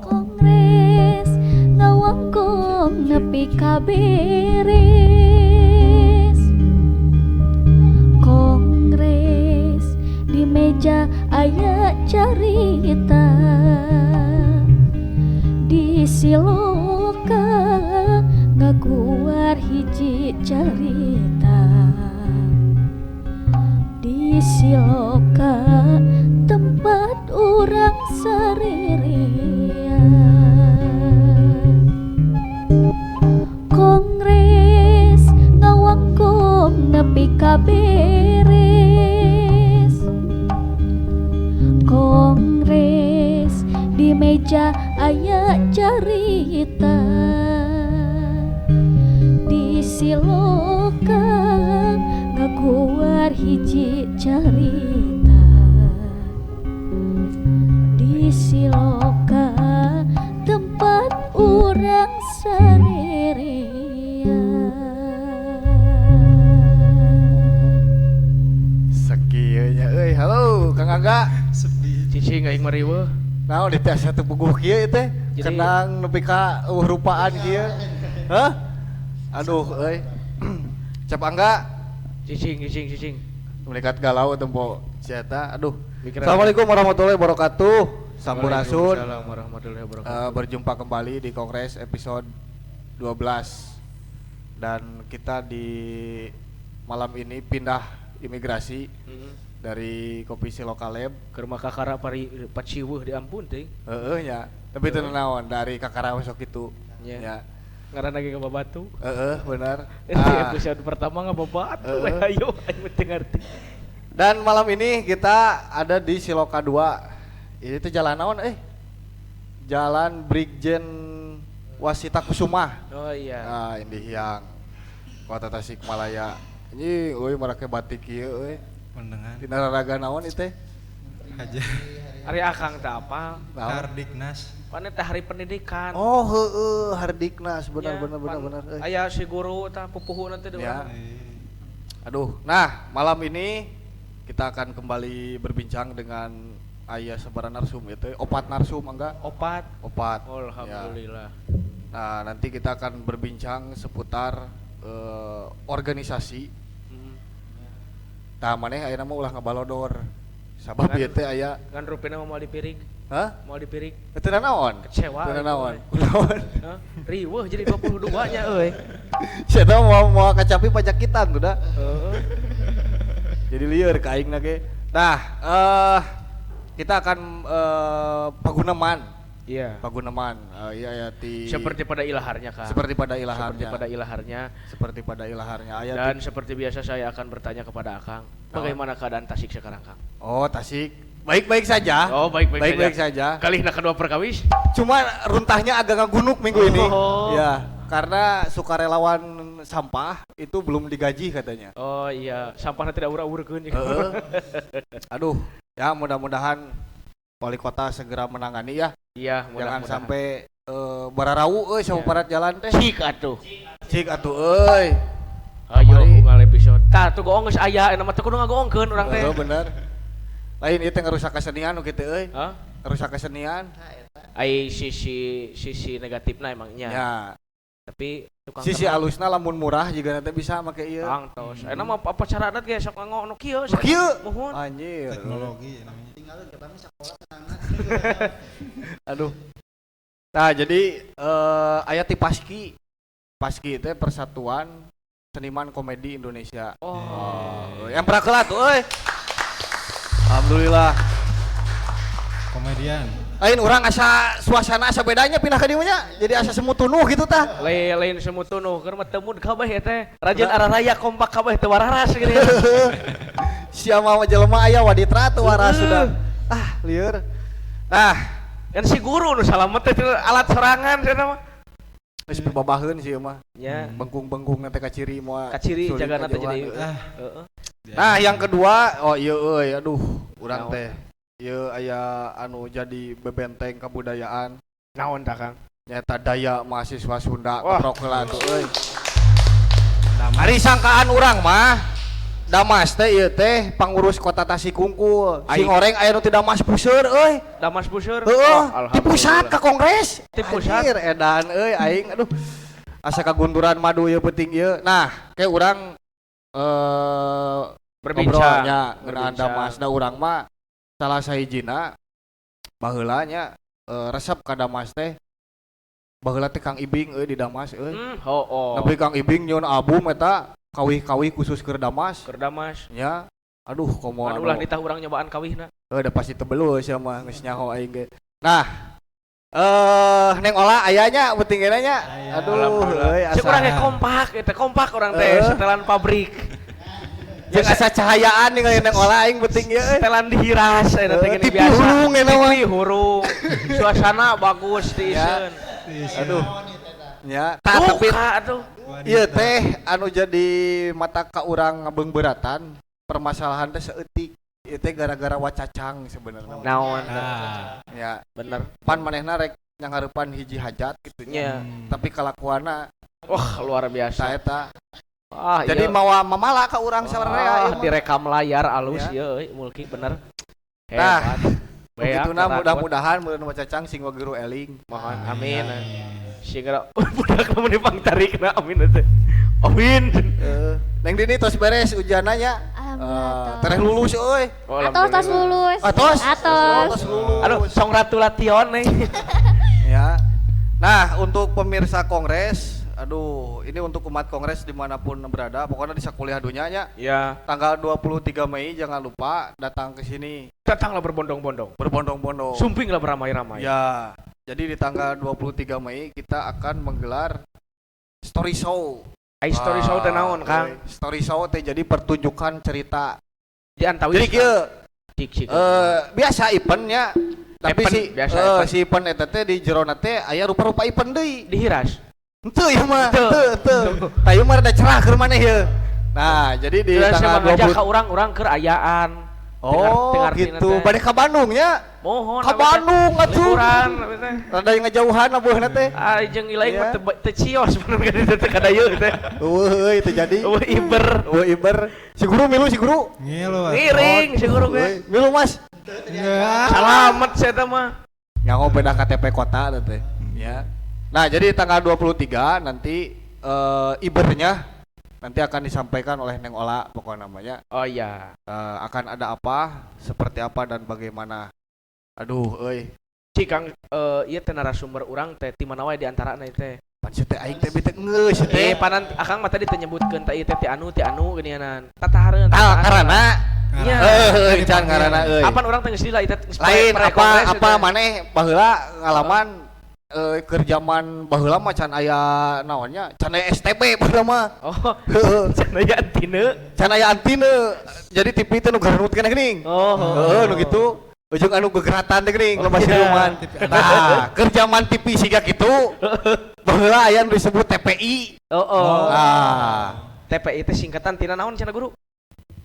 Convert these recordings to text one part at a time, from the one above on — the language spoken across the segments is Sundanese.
Kongres ngawangkong nepi ka beres. Kongres, di meja aya carita. Di siloka ngaguar hiji carita. Di siloka tempat urang sarerea. Kongres ngawangkong nepi ka beres. Kongres, di meja aya carita. Di siloka ngaguar hiji carita. Di siloka tempat urang sarerea. Sakieu nya euy. Halo Kang Angga. Sepi. Cicing aing mah riweuh. Naon di tiasa teu puguh kieu teh? Jadi- Kendang nepi ka euweuh rupaan kieu. Hah? Aduh euy. Cap Angga. Cicing, cicing, cicing. Melikat galau tempo si eta. Aduh. Mikiran- Assalamualaikum warahmatullahi wabarakatuh. Sampurasun. Waalaikumsalam warahmatullahi wabarakatuh. Berjumpa kembali di Kongres episode 12 dan kita di malam ini pindah imigrasi dari Kopi Siloka Lab. Ke rumah kakara pari paciweuh diampun teh. Heeh nya. Tapi itu naon dari kakara sok itu. Nya. Ya. Ngaranna ge ngababatu. Heeh, benar. Di Ah, episode pertama ngababatu Heeh. ayo aing mah teu ngarti. Dan malam ini kita ada di Siloka 2. Ini tuh jalan naon eh? Jalan Brigjen Wasita Kusuma. Oh iya. Nah, ini yang Kota Tasikmalaya. Ini euy marake batik ieu euy. Mendengar Dina raraga naon ieu teh? aja. Ari Akang teh apal? Naon? Hardiknas. Pan teh hari pendidikan. Oh, heeh, Hardiknas benar Ya, benar benar pan benar euy. Aya si guru tah pupuhuna teh di Ya. urang. Aduh, nah malam ini kita akan kembali berbincang dengan ayah sebaran narsum itu, opat narsum enggak? Opat. Opat. Oh, alhamdulillah. Ya. Nah, nanti kita akan berbincang seputar organisasi. Tah maneh ayeuna mah ulah ngabalodor. Sabab Kan- ieu teh aya, Kan rupina mah moal dipirig, hah? moal dipirig. Teu naon? Kecewa Teu aing naon? mah. Kunaon? Hah? Riweuh jadi 22 nya euy. Sia mau mau kacapi pajakitan tuh dah. Heeh. Jadi lieur ka aing ge. Nah, kita akan paguneman. Iya. Paguneman. Iya ya ti Seperti pada ilaharnya, Kang. Seperti pada ilaharnya. Seperti pada ilaharnya. Seperti pada ilaharnya. Aya Dan ti- seperti biasa saya akan bertanya kepada Akang, bagaimana keadaan Tasik sekarang, Kang? Oh, Tasik. Baik-baik saja. Oh, baik-baik saja. Baik-baik saja. Kalihna kedua perkawis? Cuma runtahnya agak ngegunuk minggu ini. Oh. Ya, karena sukarelawan sampah itu belum digaji katanya. Oh iya, sampahnya tidak ura-urkeun. Heeh. Aduh, ya mudah-mudahan wali kota segera menangani ya. Iya, Jangan mudah-mudahan. sampai bararau euy sama Iya. parat jalan teh. Cik atuh. Cik atuh euy. Ayo Kamari. unggal episode. Tah tuh goong geus aya, eta mah teu kudu ngagoongkeun urang teh. Heeh, bener. Lain ieu teh ngerusak kesenian nu kitu euy. Hah? Ngerusak kesenian. Ai sisi sisi negatifna emangnya. Ya. Tapi tukang Sisi tenang. alusna lamun murah juga nanti bisa make ieu. Kang tos. Ayeuna mah apa cara adat ge sok nganggo nu kieu. Nu kieu. Muhun. Anjir. Teknologi namanya. Aduh. Nah, jadi aya ti Paski. Paski itu Persatuan Seniman Komedi Indonesia. Oh. Oh, yang prakeula tuh euy. Alhamdulillah. Komedian. Lain urang asa suasana asa bedanya pindah ke dieu nya. Jadi asa semut tunuh gitu tah. Lain lain semut tunuh keur mah teu mood kabeh ya teh. Rajin araraya kompak kabeh teu wararas gini. Sia mah jelema aya waditra teu waras sudah. Ah, lieur. Nah, Kan si guru nu salamet teh alat sorangan cenah mah. geus pibabaheun sih ieu mah. Nya, Bengkung-bengkung teh kaciri moal. kaciri sulit jagana teh kajauhan, jadi. euy. Ah. Heeh. Nah, yang kedua, oh iya euy, aduh, urang Naon? teh. Ieu aya anu jadi bebenteng kebudayaan Naon tah Kang? nyata daya mahasiswa Sunda Wah. keprok heula tuh euy. Damai. Ari sangkaan urang mah Damas teh ieu teh pangurus kota Tasik kungkul. Sing Aing. oreng aya nu teu Damas puseur euy. Damas puseur. Heeh, Oh, di pusat ka kongres. Di pusat. Anjir, edan euy aing aduh. Asa kagunduran madu ieu penting ieu. Nah, kayak urang Berbincang. ngobrolnya ngeunaan Berbincang. Damas da urang mah salah sahijina baheula nya resep ka Damas teh. Baheula teh Kang Ibing euy di Damas euy. Oh, oh. Tapi Kang Ibing nyeun album eta kawih-kawih khusus keur Damas. Keur Damas. Nya aduh komo Anu ulah nitah urang nyobaan kawihna. Udah pasti tebelu sia mah geus nyaho aing ge. Nah, Neng Ola aya nya penting nya. Aya. Aduh, Alhamdulillah. euy Cek urang ge asa kompak, eta kompak urang teh setelan pabrik. jeung asa cahayaan ningali Neng Ola aing penting ieu euy. Setelan dihiras eta teh Eh, gini TV biasa. hurung eta mah. TV hurung. Suasana bagus Ya. tiiseun. Aduh. Ya, tah tapi Duka atuh. ieu teh anu jadi mata ka urang ngabeungbeuratan permasalahan teh saeutik. Ieu teh gara-gara wacacang sebenarnya. Naon? Nah, Ya, Bener. pan manehna rek nyanghareupan hiji hajat gitu nya. Nya. Tapi kalakuanna Wah, luar ta biasa. eta. Ah, Jadi iya. mawa mamala ka urang sararea Ah, ieu mah. direkam layar alus Ya. ya euy, Mulki bener. Nah, Hebat. Beak, begituna terakot. mudah-mudahan meureun wacacang sing wageru eling. Mohon amin. Sing budak lamun dipangtarikna amin teh. Amin. Neng Dini tos beres ujianna nya. Alhamdulillah, tos. Tereh lulus euy. Oh, Atos tos lulus. Atos. Atos. Tos lulus. Aduh, song ratu lation nih. Ya. Nah, untuk pemirsa Kongres, aduh, ini untuk umat Kongres dimanapun berada, pokoknya di sakuliah dunia nya. Ya, Tanggal 23 Mei jangan lupa datang ke sini datanglah berbondong-bondong. berbondong-bondong. Sumpinglah beramai-ramai. Ya. Jadi di tanggal 23 Mei kita akan menggelar story show. Ai story show teh naon, Kang? Euy, Story show teh jadi pertunjukan cerita. Di antawis. Jadi kieu Cik cik. biasa eventnya tapi Event, si biasa event. si event eta teh di jerona teh aya rupa-rupa event deui. Dihiras. Henteu ieu mah, Henteu. henteu, henteu. Tah ieu mah rada cerah keur maneh ieu. Nah, jadi di Jelas tanggal ngajak 20 ka urang-urang keur ayaan. Oh, gitu. Bade ka Bandung nya. Mohon Ka Bandung atuh. Liburan abi teh. Rada ngajauhan abuhna teh. Ah jeung ilaing Iya. mah teu cios bener ka ditu teh kadayu teh. Eueuh euy teu jadi. Eueuh iber. Eueuh iber. Si guru milu si guru. Ngilu. Ngiring si guru ge. Euy, milu Mas. Enggak. Salamet saya teh mah. Nyaho beda KTP kota teh. Ya. Nah, jadi tanggal 23 nanti ibernya nanti akan disampaikan oleh Neng Ola pokoknya namanya. Oh iya. Akan ada apa, seperti apa dan bagaimana. Aduh, euy. Cik Kang ieu teh narasumber urang teh ti mana wae di antarana ieu teh. Pan si teh aing teh bete geus si teh. Eh panan akang mah tadi teh nyebutkeun teh ieu teh ti anu geuningan. Tatahareun. Ah, karena Iya. heuh can karena euy. Apan urang teh geus lila ieu teh geus Lain pre- apa pre-kongres apa ieu teh. maneh baheula ngalaman keur zaman baheula mah can aya naonnya, can aya STB baheula mah. Oh, Heeh. can aya antine. Can aya antine. Jadi TV teh nu garnut keneh geuning. Oh. Heeh, nu gitu. Ujung anu gegeratan teh geuning Oh, loba iya. siluman. TV. Nah, keur zaman TV siga kitu, baheula aya nu disebut TPI. Oh, oh. Ah. TPI teh singkatan tina naon cenah guru?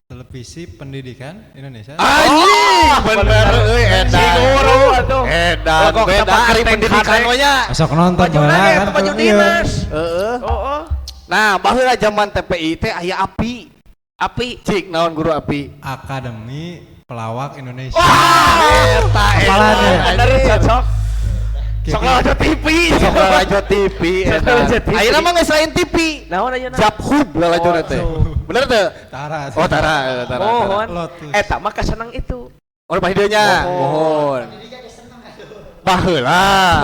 Televisi Pendidikan Indonesia. Anjing, bener euy edan. Si guru atuh. Edan, Kok beda tempat ari genteng pendidikan kadek. we nya. Sok nonton Baju bola nage kan. eta baju iya. dinas. Heeh. Oh, oh. Nah, baheula zaman TPI teh aya api. Api. Cik naon guru api? Akademi Pelawak Indonesia. Wah, eta Apalan ya? Bener cocok. Kiki. Sok lalajo TV. Sok lalajo TV Sok eta. lalajo TV. Ayeuna mah geus lain TV. Naon ayeuna? Japhub lalajona Oh, teh. so. Bener teu? Tara. Oh, tara, tara. tara. Mohon. Lotus. Eta mah kasenang itu. Oh, pasti dieu nya. Mohon. Mohon. Baheula.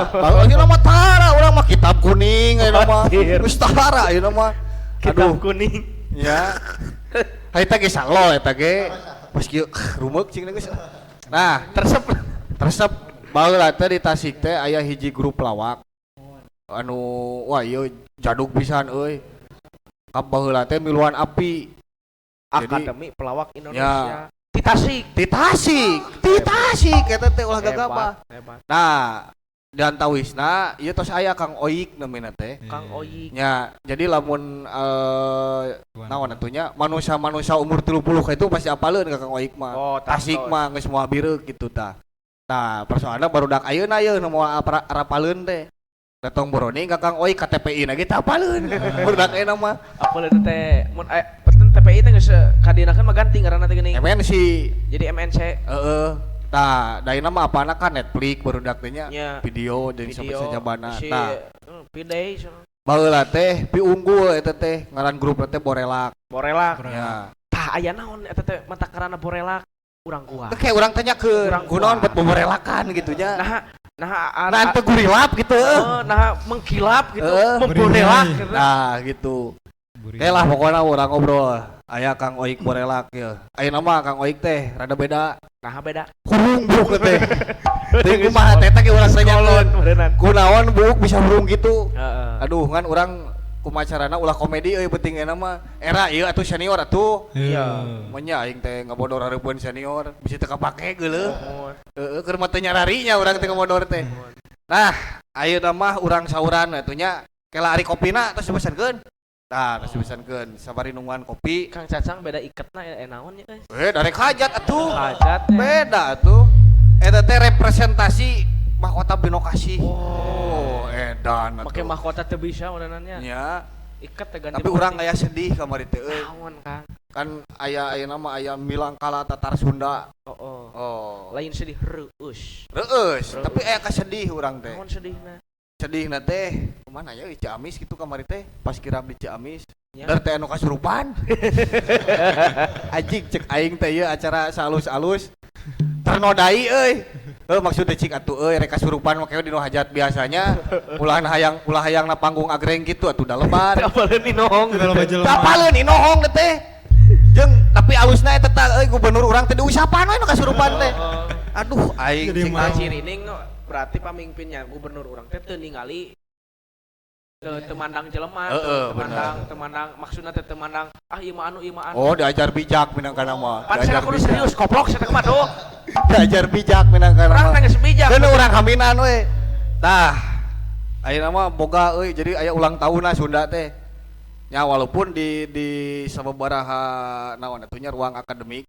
Baheula ayeuna mah tara, urang mah kitab kuning ayeuna mah. Anjir. Geus tara ayeuna mah. Kitab Aduh, kuning. ya. Harita ge salo eta ge. Pas kieu rumeuk cing geus. Nah, Tersep. resep baheula teh di Tasik teh aya hiji grup lawak. Anu wah ieu jadug pisan euy. Ka baheula teh miluan api. Jadi- Akademi Pelawak Indonesia. Di Tasik. Di Tasik, di Tasik eta teh ulah gagabah. Hebat. Nah, di antawisna ieu tos aya Kang Oik namina teh. Kang Oik. Nya, jadi lamun naon atunya manusia-manusia umur 30 ka itu pasti apaleun ka Kang Oik mah. Oh, Tasik tastos. mah geus moal bireuk gitu tah. Tah, persoalanna barudak ayeuna yeuh nu moal arapaleun teh. Datang boroni ka Kang Oik ka TPI na ge teu apaleun. Barudak ayeuna mah. Apa teh mun aya peten TPI teh geus kadienakeun mah ganti ngaranna teh geuning. MNC. Jadi MNC. Heeh. Tah, daina mah apana kan Netflix barudak teh nya. Nya. Video jeung sampai Video sajabana. si Tah, Pidei cenah. baheula teh Piunggul eta teh ngaran grup teh Borelak. Borelak. Ya. Tah, aya naon eta teh mata karana Borelak urang kuat. Teh kayak urang tanya ke Urang kunaon kuat. buat boborelakan gitu nya. Nah, nah, Nah, teu gurilap gitu. Nah, mengkilap gitu, memborelak Berinai. gitu. Nah, gitu. Buri. Oke lah pokoknya urang ngobrol. Aya Kang Oik Borelak ya. Ayeuna mah Kang Oik teh rada beda. Nah, beda. Hurung buuk teh. Teh kumaha teh teh urang tanyakeun. Beneran. Kunaon buuk bisa hurung gitu. Heeh. Aduh, ngan urang kumaha carana ulah komedi euy, penting euna mah. Era ieu atuh senior atuh. Iya. Menya aing teh ngabodor hareupeun senior, bisa teu kapake geuleuh. Mohon. Heeh, keur mah teu nyararinya urang teh ngabodor teh. Nah, ayeuna mah urang sauran atuh nya. Kela ari kopina tos dipesankeun. Tah, tos dipesankeun. Sabari nungguan kopi. Kang Cacang beda iketna ya naon nya euy. Eh, darek hajat atuh. Hajat teh. Beda atuh. Eta teh representasi mahkota Binokasih. Oh, edan atuh. Make mahkota teu bisa udanannya. Nya, Iket teh ganti. tapi urang aya sedih kamari teh euy. Naon, Kang? Kan aya ayeuna mah aya Milangkala Tatar Sunda. Oh, oh. Oh. Lain sedih, reueus. Reueus, tapi aya kasedih urang teh. Naon sedihna? Sedihna teh kemana ya euy, Ciamis gitu kamari teh pas kirap di Ciamis. Nya. Der teh anu kasurupan. Anjing, cek aing teh ieu acara salus-alus ternodai euy. Heuh, maksudnya cik atuh euy rek kasurupan mah di nu hajat biasanya ulah hayang ulah hayang na panggung agreng gitu atuh da lebar. Teu apaleun inohong. Kalau baju Teu apaleun inohong teh. Jeung tapi alusna eta teh euy, gubernur urang teh diusapan we nu kasurupan teh. Aduh aing Jadi cik mau. Nah, cirining berarti pamimpinnya gubernur urang teh teu ningali, teu mandang jelema, teu Heeh, teu mandang, teu mandang maksudna teh teu mandang ah ieu mah anu, ieu mah anu. Oh, diajar bijak minangkana mah. Pan saya Diajar kudu bijak. serius koplok saya teh mah tuh. Diajar bijak minangkana Urang mah. teh geus bijak. Keun urang haminan we. Tah. Ayeuna mah boga euy, jadi aya ulang tahunna Sunda teh. Nya walaupun di sababaraha naon atuh nya ruang akademik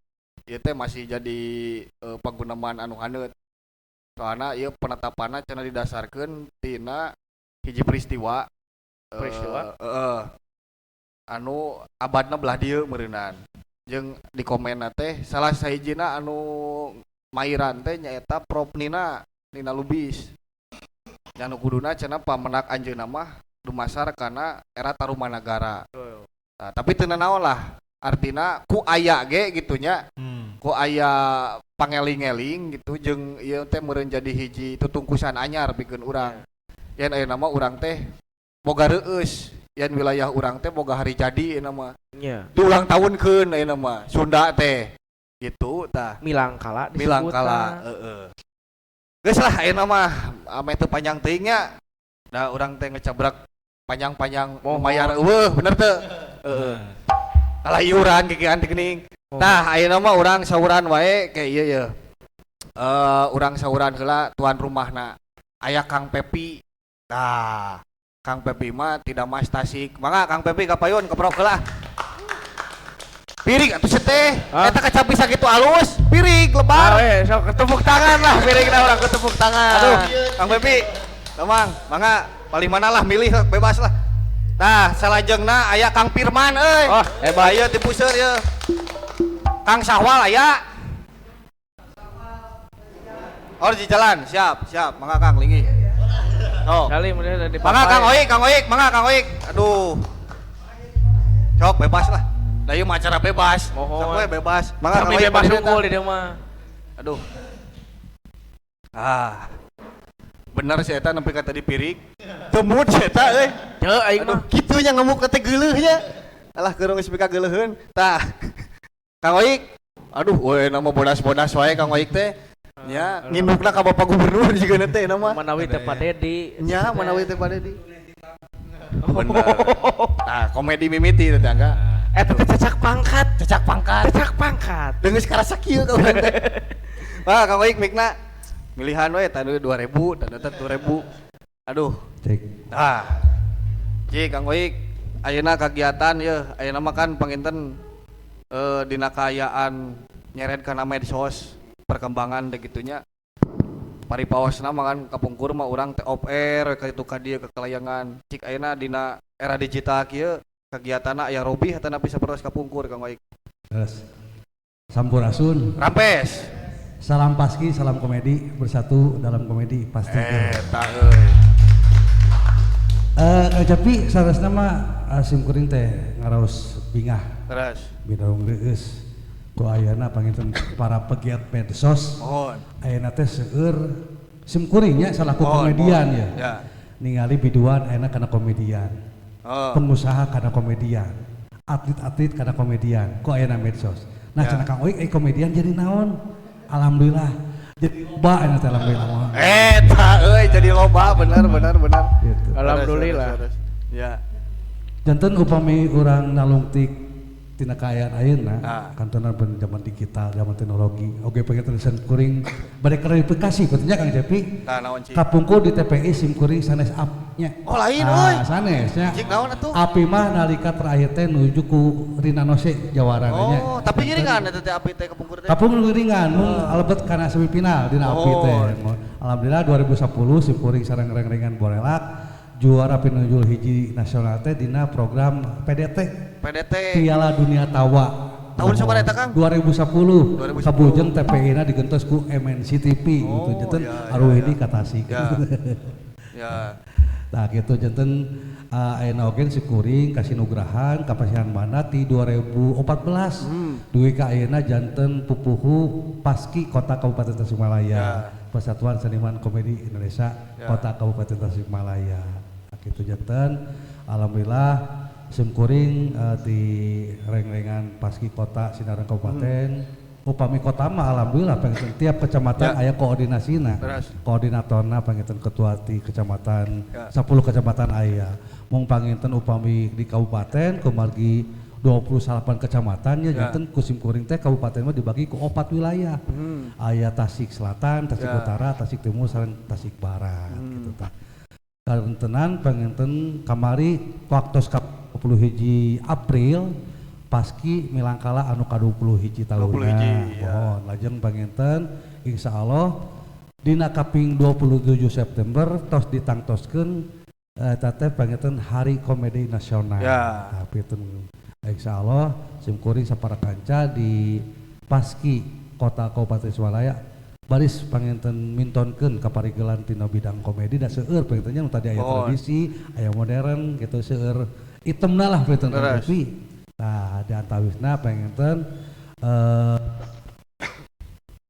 ieu teh masih jadi paguneman anu haneut. Soalna ieu penetapanna cenah didasarkeun tina hiji peristiwa. Peristiwa? Heeh. Anu abadna belah dieu meureunan. Jeung di komenna teh salah sahijina anu mairan teh nyaeta Prof Nina, Nina Lubis. Nya anu kuduna cenah pamenak anjeunna mah dumasar kana era Tarumanagara. Nah, tapi teu nanaon lah. Artina ku aya ge gitu nya, ku aya pangeling-eling gitu jeung ieu teh meureun jadi hiji tutungkusan anyar pikeun urang. Yen ayeuna mah urang teh boga reueus, yen wilayah urang teh boga hari jadi ayeuna mah. Nya. Diulang tahunkeun ayeuna mah Sunda teh. Gitu tah. Milangkala disebutna. Milangkala, heeh. Geus lah ayeuna mah ame teu panjang teuing nya. Da urang teh ngecabrak panjang-panjang Mohon. mayar eueuh, bener teu? Heeh. Kalah iuran gegean teh geuning. Tah, ayeuna mah urang sauran wae kayak ieu ye. Urang sauran heula tuan rumahna. Aya Kang Pepi. Tah, Kang Pepi mah tidak mas Tasik. Mangga Kang Pepi kapayun keprok heula. Piring atuh teh. Hah? Eta kacapi sakitu alus, piring lebar. Ah, we, sok tepuk tangan lah, piringna urang tepuk tangan. Aduh, Kang Pepi. Damang, mangga paling mana lah milih bebas lah. Nah, salajengna aya Kang Firman euy. Oh, hebat. Aya di puseur ye. Kang Sahwal aya. Oh, di jalan. Siap, siap. Mangga Kang linggih. Oh. Salim udah di Mangga Kang Oik, Kang Oik, mangga Kang Oik. Aduh. Sok bebas lah. Da ieu mah acara bebas. Mohon. Sok we bebas. Mangga Kang Kami Oik bebas bari unggul eta. di dieu mah. Aduh. Ah. Bener si eta nepi ka tadi pirik. Temut si eta euy. Teu aing Aduh, mah. kitu nya ngemuk teh geuleuh nya. Alah keur geus pika geuleuheun. Tah. Kang Oik. Aduh, we nama bodas-bodas wae Kang Oik teh. Nya, ngindukna ka Bapak Gubernur juga teh nama. Manawi teh Pak Dedi. Nya, manawi teh Pak Dedi. Bener. Tah, komedi mimiti teh tangga. Eta teh cecak pangkat. Cecak pangkat. Cecak pangkat. Deungeus karasa kieu ka urang teh. Wah, Kang Oik mikna. Milihan we tah 2000, tah teh 2000. Aduh. Cek. Tah. Ji Kang Oik, ayeuna kagiatan ye, ayeuna mah kan panginten dina kaayaan nyeret kana medsos, perkembangan teh gitunya. Paripaosna mah kan kapungkur mah urang teh off air ka itu ka dieu ke kelayangan. Cik ayeuna dina era digital kieu Kegiatanna aya robih atanapi sapertos kapungkur, Kang Oik? Terus. Sampurasun. Rampes. Salam Paski, salam komedi, bersatu dalam komedi pasti. Eta euy. Eh, Kang Cepi, saleresna mah sim kuring teh ngaraos bingah, Terus. binarung reueus ku ayana panginten para pegiat medsos. Mohon. Ayeuna teh seueur sim kuringnya salaku Mohon, komedian mohon. ya. Ya. Ningali biduan ayeuna kana komedian. Oh. Pengusaha kana komedian, atlet-atlet kana komedian, ku ayeuna medsos. Nah, Ya. cenah Kang Oik eh komedian jadi naon? Alhamdulillah. Jadi loba ayeuna teh, alhamdulillah. Eta euy, jadi loba, bener bener bener. Gitu. Alhamdulillah. Terus, terus, terus. Ya. Janten upami urang nalungtik tina kaayaan ayeuna, Ah. kantonan ben zaman digital, zaman teknologi. Oge pengen tulisan kuring bade klarifikasi betulnya, Kang Cepi. Tah, naon, Ci? Kapungkur di TPI sim kuring sanes ap nya. Oh, lain, euy. Ah, sanes nya. Cik, naon atuh? Api mah nalika terakhir teh nuju ku Rina Nose jawarannya. Oh, tapi ngiringan eta teh api teh kepungkur teh. Kapungkur ngiringan, mung alebet kana semifinal dina api Oh. teh. Alhamdulillah 2010 sim kuring sareng reng-rengan Borelak juara pinunjul hiji nasional teh dina program PDT, PDT. Piala Dunia Tawa. Tahun sabaraha eta, Kang? 2010. 2010. Kabujeng TPI na digentos ku MNC TV gitu. Oh, Janten ya, aruh ya, ini ya. ka Tasik. Ya. Ya. Nah, gitu janten ayeuna oge si kuring kasinugrahan kapasihan mana ti 2014 dugi ka ayeuna janten pupuhu Paski Kota Kabupaten Tasikmalaya. Ya. Persatuan Seniman Komedi Indonesia Ya. Kota Kabupaten Tasikmalaya. Nah, gitu janten alhamdulillah sim kuring di reng-rengan Paski Kota Sinarang Kabupaten. Upami kota mah alhamdulillah panginten tiap kecamatan Ya. aya koordinasina. Terus. Koordinatorna panginten ketua di kecamatan, Ya. 10 kecamatan aya. Mung panginten upami di kabupaten kumargi 28 kecamatannya, Ya. janten ku sim kuring teh kabupaten mah dibagi ke opat wilayah. Aya Tasik Selatan, Tasik Ya. Utara, Tasik Timur sareng Tasik Barat gitu tah. Karentenan panginten kamari waktos ka 21 April Paski milangkala anu ka 20 hiji 20 tahunna. hiji, ya. Mohon lajeng panginten insya Allah dina kaping 27 September tos ditangtoskeun eta teh panginten Hari Komedi Nasional. Ya. Tapi itu insya Allah sim kuring sapara kanca di Paski Kota Kabupaten Tasikmalaya baris panginten mintonkeun kaparigelan tina bidang komedi da seueur pangintennya nu tadi aya Oh. tradisi, aya modern gitu, seueur itemna lah panginten. Leres. Tapi nah, di antawisna panginten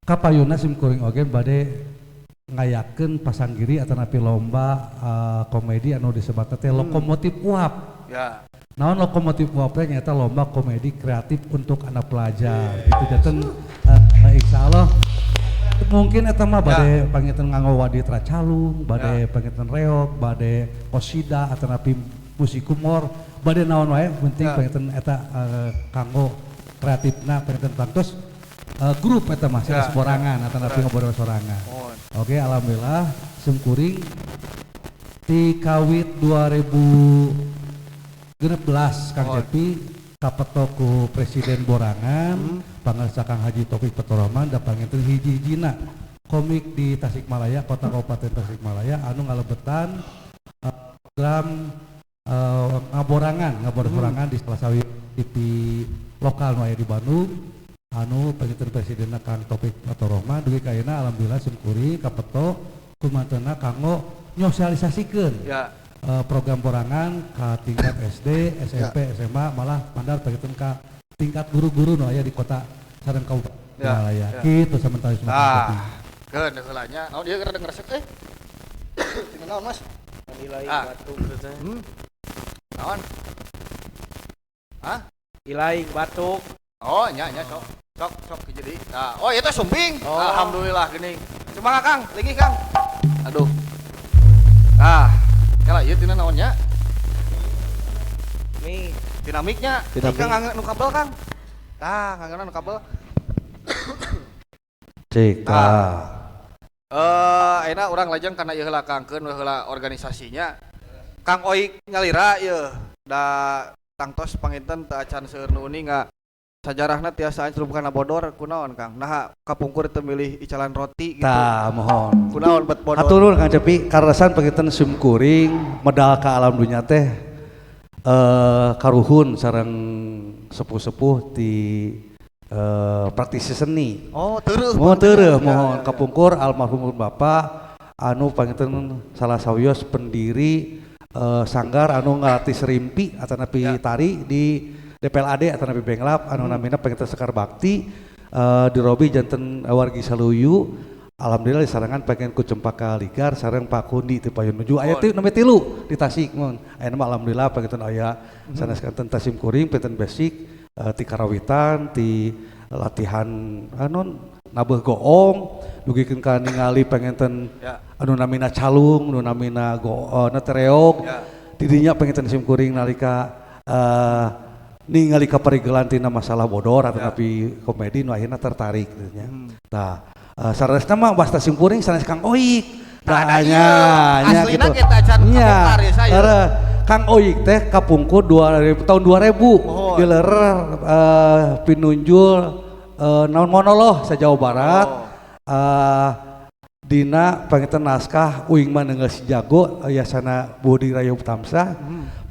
kapayuna sim kuring oge bade ngayakeun pasanggiri atanapi lomba komedi anu disebatna teh lokomotif uap. Ya. Naon lokomotif uap teh? Nyata lomba komedi kreatif untuk anak pelajar. Gitu janten insya Allah mungkin eta mah bade panginten nganggo waditra calung, bade panginten reog, bade kosida atanapi musik humor, bade naon wae penting panginten eta kanggo kreatifna panginten tangtos grup eta mah sanes borangan atanapi ngobrol sorangan. Mohon. Oke, alhamdulillah sim kuring ti kawit 2016, Kang Oh. Cepi, kapeto ku Presiden Borangan, Pangarsa Kang Haji Taufik Faturrahman da panginten hiji-hijina komik di Tasikmalaya, Kota Kabupaten Tasikmalaya anu ngalebetan program ngaborangan, ngaborangan di salah satu TV lokal nu aya di Bandung anu panginten presidenna Kang Taufik Faturrahman. Dugi ka ayeuna alhamdulillah sim kuring kapeto kumantena kanggo nyosialisasikeun program borangan ke tingkat SD, SMP, SMA, malah mandar panginten ka tingkat guru-guru nu aya di kota sareng kabupaten Tasikmalaya. Gitu sementara. Nah, keun heula nya. Naon ieu rada ngresek eh. Tinggal naon, Mas? Ilaing Ah. batuk teh. Naon? Hah? Ilaing batuk. Oh, nya nya sok. Sok sok jadi. Nah, oh itu sumping. Oh. Alhamdulillah geuning. Semangat, Kang, lagi, Kang. Aduh. Ah, kala ieu tina naon nya? Nih, Tina mic-nya. Tina Kang ngangge nu kabel, Kang. Tah, ngangge nu kabel. Cik, Ah. tah. Eh, ayeuna urang lajeng kana ieu heula, Kang, keun we heula organisasinya. Kang Oik nyalira ieu da tangtos panginten teu acan seueur nu uninga. Sajarahna tiasa ancrub kana bodor kunaon, Kang? Naha kapungkur teu milih icalan roti gitu. Tah, mohon. Kunaon bet bodor? Hatur nuhun, Kang Cepi, kaleresan panginten sim kuring medal ka alam dunya teh Karuhun sareng sepuh-sepuh di praktisi seni. Oh, terus. Mohon tereuh, mohon kapungkur almarhum bapak anu panginten salah sawios pendiri sanggar anu ngalatih serimpi atanapi tari di DPLAD atanapi Benglap anu namina panginten Sekar Bakti, dirobi janten wargi Saluyu. Alhamdulillah disarangan pengen ku Cempaka Ligar sareng Pak Kundi ti payun nuju aya ti nami tilu di Tasik mun. Ayeuna mah alhamdulillah panginten aya sanes kanten tasim kuring panginten basic ti karawitan, ti latihan anu nabeuh goong dugikeun ka ningali panginten anu namina calung, anu namina na tereog. Didinya panginten sim kuring nalika ningali kaparigelan tina masalah bodor atau tapi komedi nu akhirna tertarik gitu nya. Tah, saresna mah wasta sim kuring sanes Kang Oik. Tah, Tah, nya, nya aslina gitu. Kita acan Nya, kabongkar ya saya. Heeh. Kang Oik teh kapungkur 2000, tahun 2000 Mohon. dilerer pinunjul naon monolog sa Jawa Barat. Oh. Dina panginten naskah Uing mah Neunggeul Si Jago yasana Budi Rayo Tamsah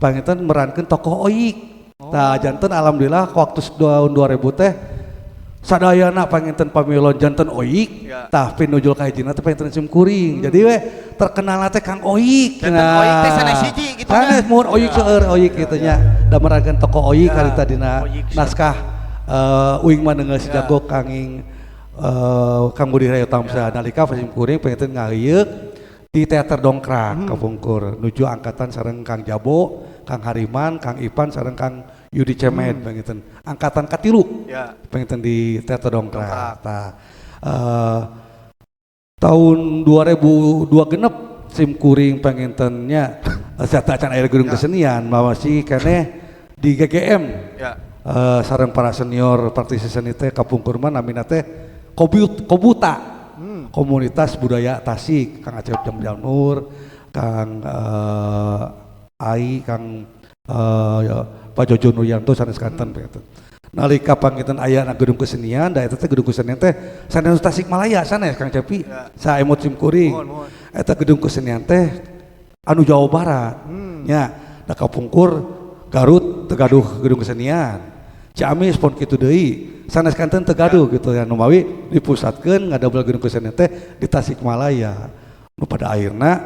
panginten merankeun tokoh Oik. Tah, janten alhamdulillah waktu tahun 2000 teh sadayana panginten pamilon janten Oik. Tah, pinujul kahijina teh panginten sim kuring. Jadi we terkenal teh Kang Oik. Janten Oik teh sanes hiji gitu nya. Sanes mun Oik seueur Oik gitu nya. Da merankeun tokoh Oik harita dina Oik. Naskah Uing mah Neunggeul Si Jago kanging Kang Budi Rayo Tamsah. Nalika sim kuring panginten ngayeuk di teater Dongkrak kapungkur nuju angkatan sareng Kang Jabo, Kang Hariman, Kang Ipan sareng Kang Yudi Cemed panginten angkatan katilu panginten di teater Dongkrak. Tah, tahun 2002 genep sim kuring pangintennya saya acan aya gedung kesenian masih keneh di GGM sareng para senior praktisi seni teh kapungkur mah namina teh Kobuta, Komunitas Budaya Tasik, Kang Acep Jam Nur, Kang Ai, Kang ya, Pak Jojo Nuryanto sanes kanten begitu. Nalika panginten aya na gedung kesenian, da eta teh gedung kesenian teh sanes Tasikmalaya sanes Kang Cepi, saemot sim kuring. Mohon, mohon. Eta gedung kesenian teh anu Jawa Barat. Nya, da kapungkur Garut teu gaduh gedung kesenian. Ciamis pon kitu deui, sanes kanten teu gaduh gitu ya, nu mawi dipusatkeun ngadamel gedung kesenian teh di Tasikmalaya. Nu pada akhirna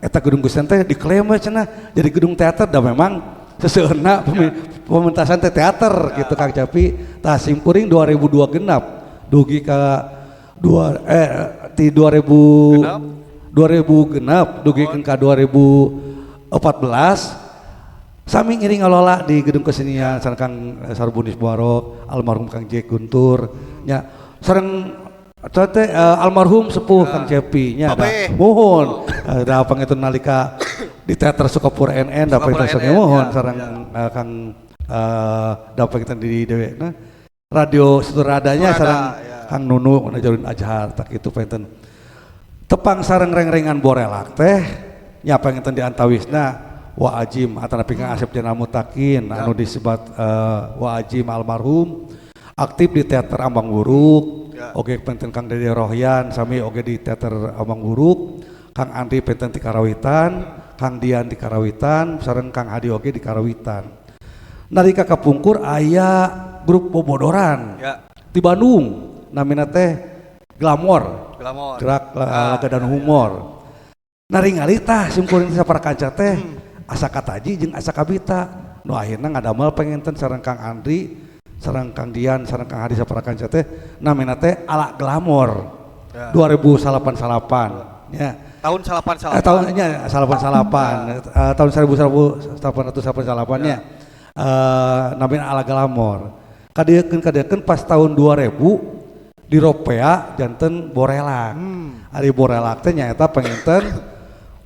eta gedung kesenian teh diklaim we cenah jadi gedung teater, da memang seseueurna pementasan teh teater gitu Kang Cepi. Tah, sim kuring 2002 genap dugi ka dua ti 2000 Genap. 2000 genap dugi ka 2014 sami ngiring ngalola di gedung kesenian sareng Kang Sarbunis Buarok, almarhum Kang Jack Guntur nya, sareng teh almarhum sepuh Kang Cepi nya. Babe. Mohon da panginten nalika di teater Sukapura NN da Sukapura panginten NN, mohon sareng Kang da panginten di dewe nah radio Suradanya Surada, sareng Kang Nunu Najarudin Azhar tak itu panginten tepang sareng reng-rengan borelak teh nya panginten di antawisna Wa Ajim atanapi Kang Asep Jenal Mutakin anu disebat Wa Ajim almarhum aktif di teater Ambang Buruk. Oge panginten Kang Dede Rohyan sami oge di teater Ambang Buruk, Kang Andri panginten di Karawitan, Kang Dian di Karawitan sareng Kang Hadi oge di Karawitan. Nalika kapungkur aya grup bobodoran di Bandung namina teh Glamor. Glamor. Gerak laga dan humor. Naringali tah sim kuring teh sapara kanca teh asa kataji jeung asa kabita nu akhirna ngadamel panginten sareng Kang Andri sareng Kang Dian sareng Kang Hadi sapara kanca teh namina teh Ala Glamor. 2009 nya. Tahun salapan salapan. Tahunnya salapan salapan. Tahun 1888 nya. Namina Ala Glamor. Kadiekeun kadiekeun pas tahun 2000 di Ropea janten Borelak. Ari Borelak teh nyaeta panginten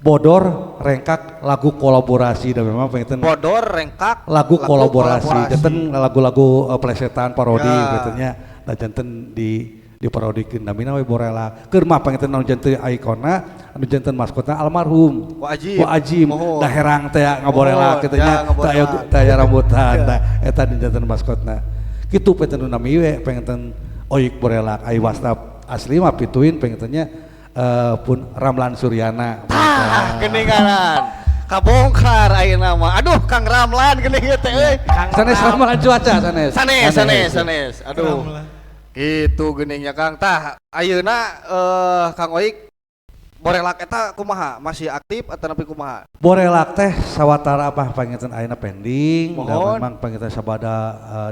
bodor rengkak lagu kolaborasi dan memang panginten Bodor rengkak lagu kolaborasi, janten lagu-lagu plesetan parodi gitu nya. Nah, janten di diparodikeun namina we Borelak. Keur mah panginten anu janten ikonna, anu janten maskotna almarhum Wa Ajim. Wa Ajim. Mohon. Da herang teh ngaborelak Mohon, kitu nya. ya, ngaborelak. Teu aya teu aya rambutan. Tah eta nu janten maskotna. Kitu panginten nu nami we panginten Oik Borelak. Ai wasta asli mah pituin pangintennya pun Ramlan Suryana. Ah, keningalan. Kabongkar ayeuna mah. Aduh, Kang Ramlan geuning ieu teh euy. Sanes ramalan cuaca sanes. Sanes, sanes, sanes. Aduh. Ramlan. Gitu geuningnya Kang. Tah, ayeuna Kang Oik Borelak eta kumaha? Masih aktif atau nepi kumaha? Borelak teh sawatara apa panginten ayeuna pending dan Mohon. memang panginten sabada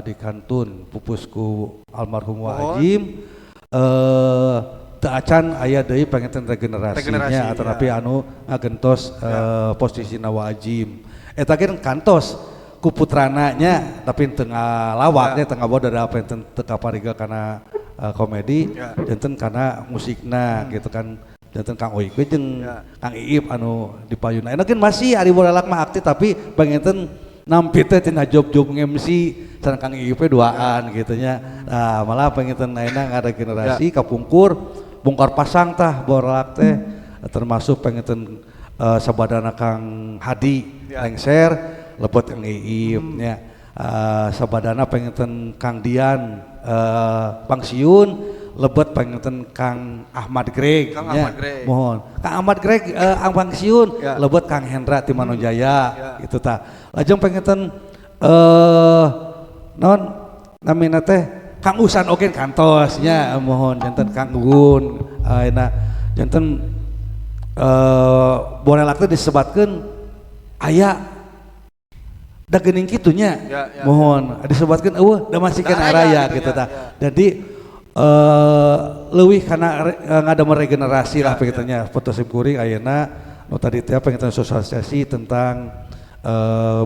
di kantun pupusku almarhum Wa Mohon. Ajim teu acan aya deui panginten regenerasinya Regenerasi, atau ya. tapi anu ngagentos posisina Wa Ajim. Eta ge kantos ku putrana nya tapi teu ngalawak nya teu ngaboda da panginten teu kapariga kana komedi Ya. janten kana musikna gitu kan janten Kang Oik we jeung Ya. Kang Iip anu di payuna. Enak kan masih ari Borelak mah aktif tapi panginten nampi teh tina job-job MC sareng Kang Iip we duaan gitu nya. Nah, malah panginten ayeuna ngaregenerasi kapungkur bongkar pasang tah Borelak teh termasuk panginten sabadana Kang Hadi Ya. lengser lebet Kang Iip nya. Sabadana panginten Kang Dian pangsiun lebet panginten Kang Ahmad Greg Kang nya. Ahmad Greg. Mohon. Kang Ahmad Greg ang pangsiun Ya. lebet Kang Hendra ti Manonjaya Ya. gitu tah. Lajeng panginten non namina teh Kang Usan oge kantos nya mohon janten Kang Gun ayeuna janten Borelak teh disebatkeun aya da geuning kitu nya. Ya, ya, Mohon disebatkeun eueuh da masih Da kana aya raya gitu gitu nya, tah. ya. Jadi leuwih kana ngadamel regenerasi lah Ya, begitu nya. Foto sim kuring ayeuna nu tadi teh pengen sosialisasi tentang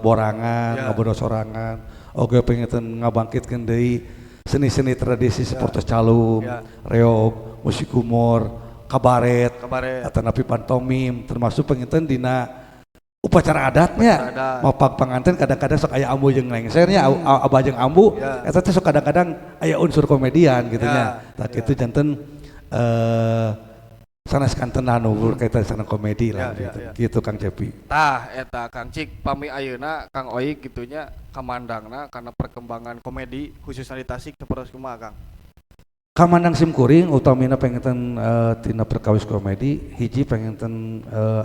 borangan, Ya. ngabodo sorangan, oge pengen ngabangkitkeun deui seni-seni tradisi seperti calung, Ya. reog, musik humor, kabaret, Kabaret. atanapi pantomim, termasuk pengen dina upacara adatnya. Upacara adat. Mapak panganten kadang-kadang sok aya ambu jeung lengsernya, abah jeung ambu, Ya. eta teh sok kadang-kadang aya unsur komedian gitu Ya, nya. Tah ya. kitu janten sanes kanten anu berkaitan sareng komedi lah Ya, ya, gitu. ya. Gitu Kang Cepi. Tah eta Kang Cik pami ayeuna Kang Oik gitunya kamandangna karena perkembangan komedi khususnya di Tasik sapertos kumaha Kang? Kamandang simkuring utamina pengen tina perkawis komedi hiji pengen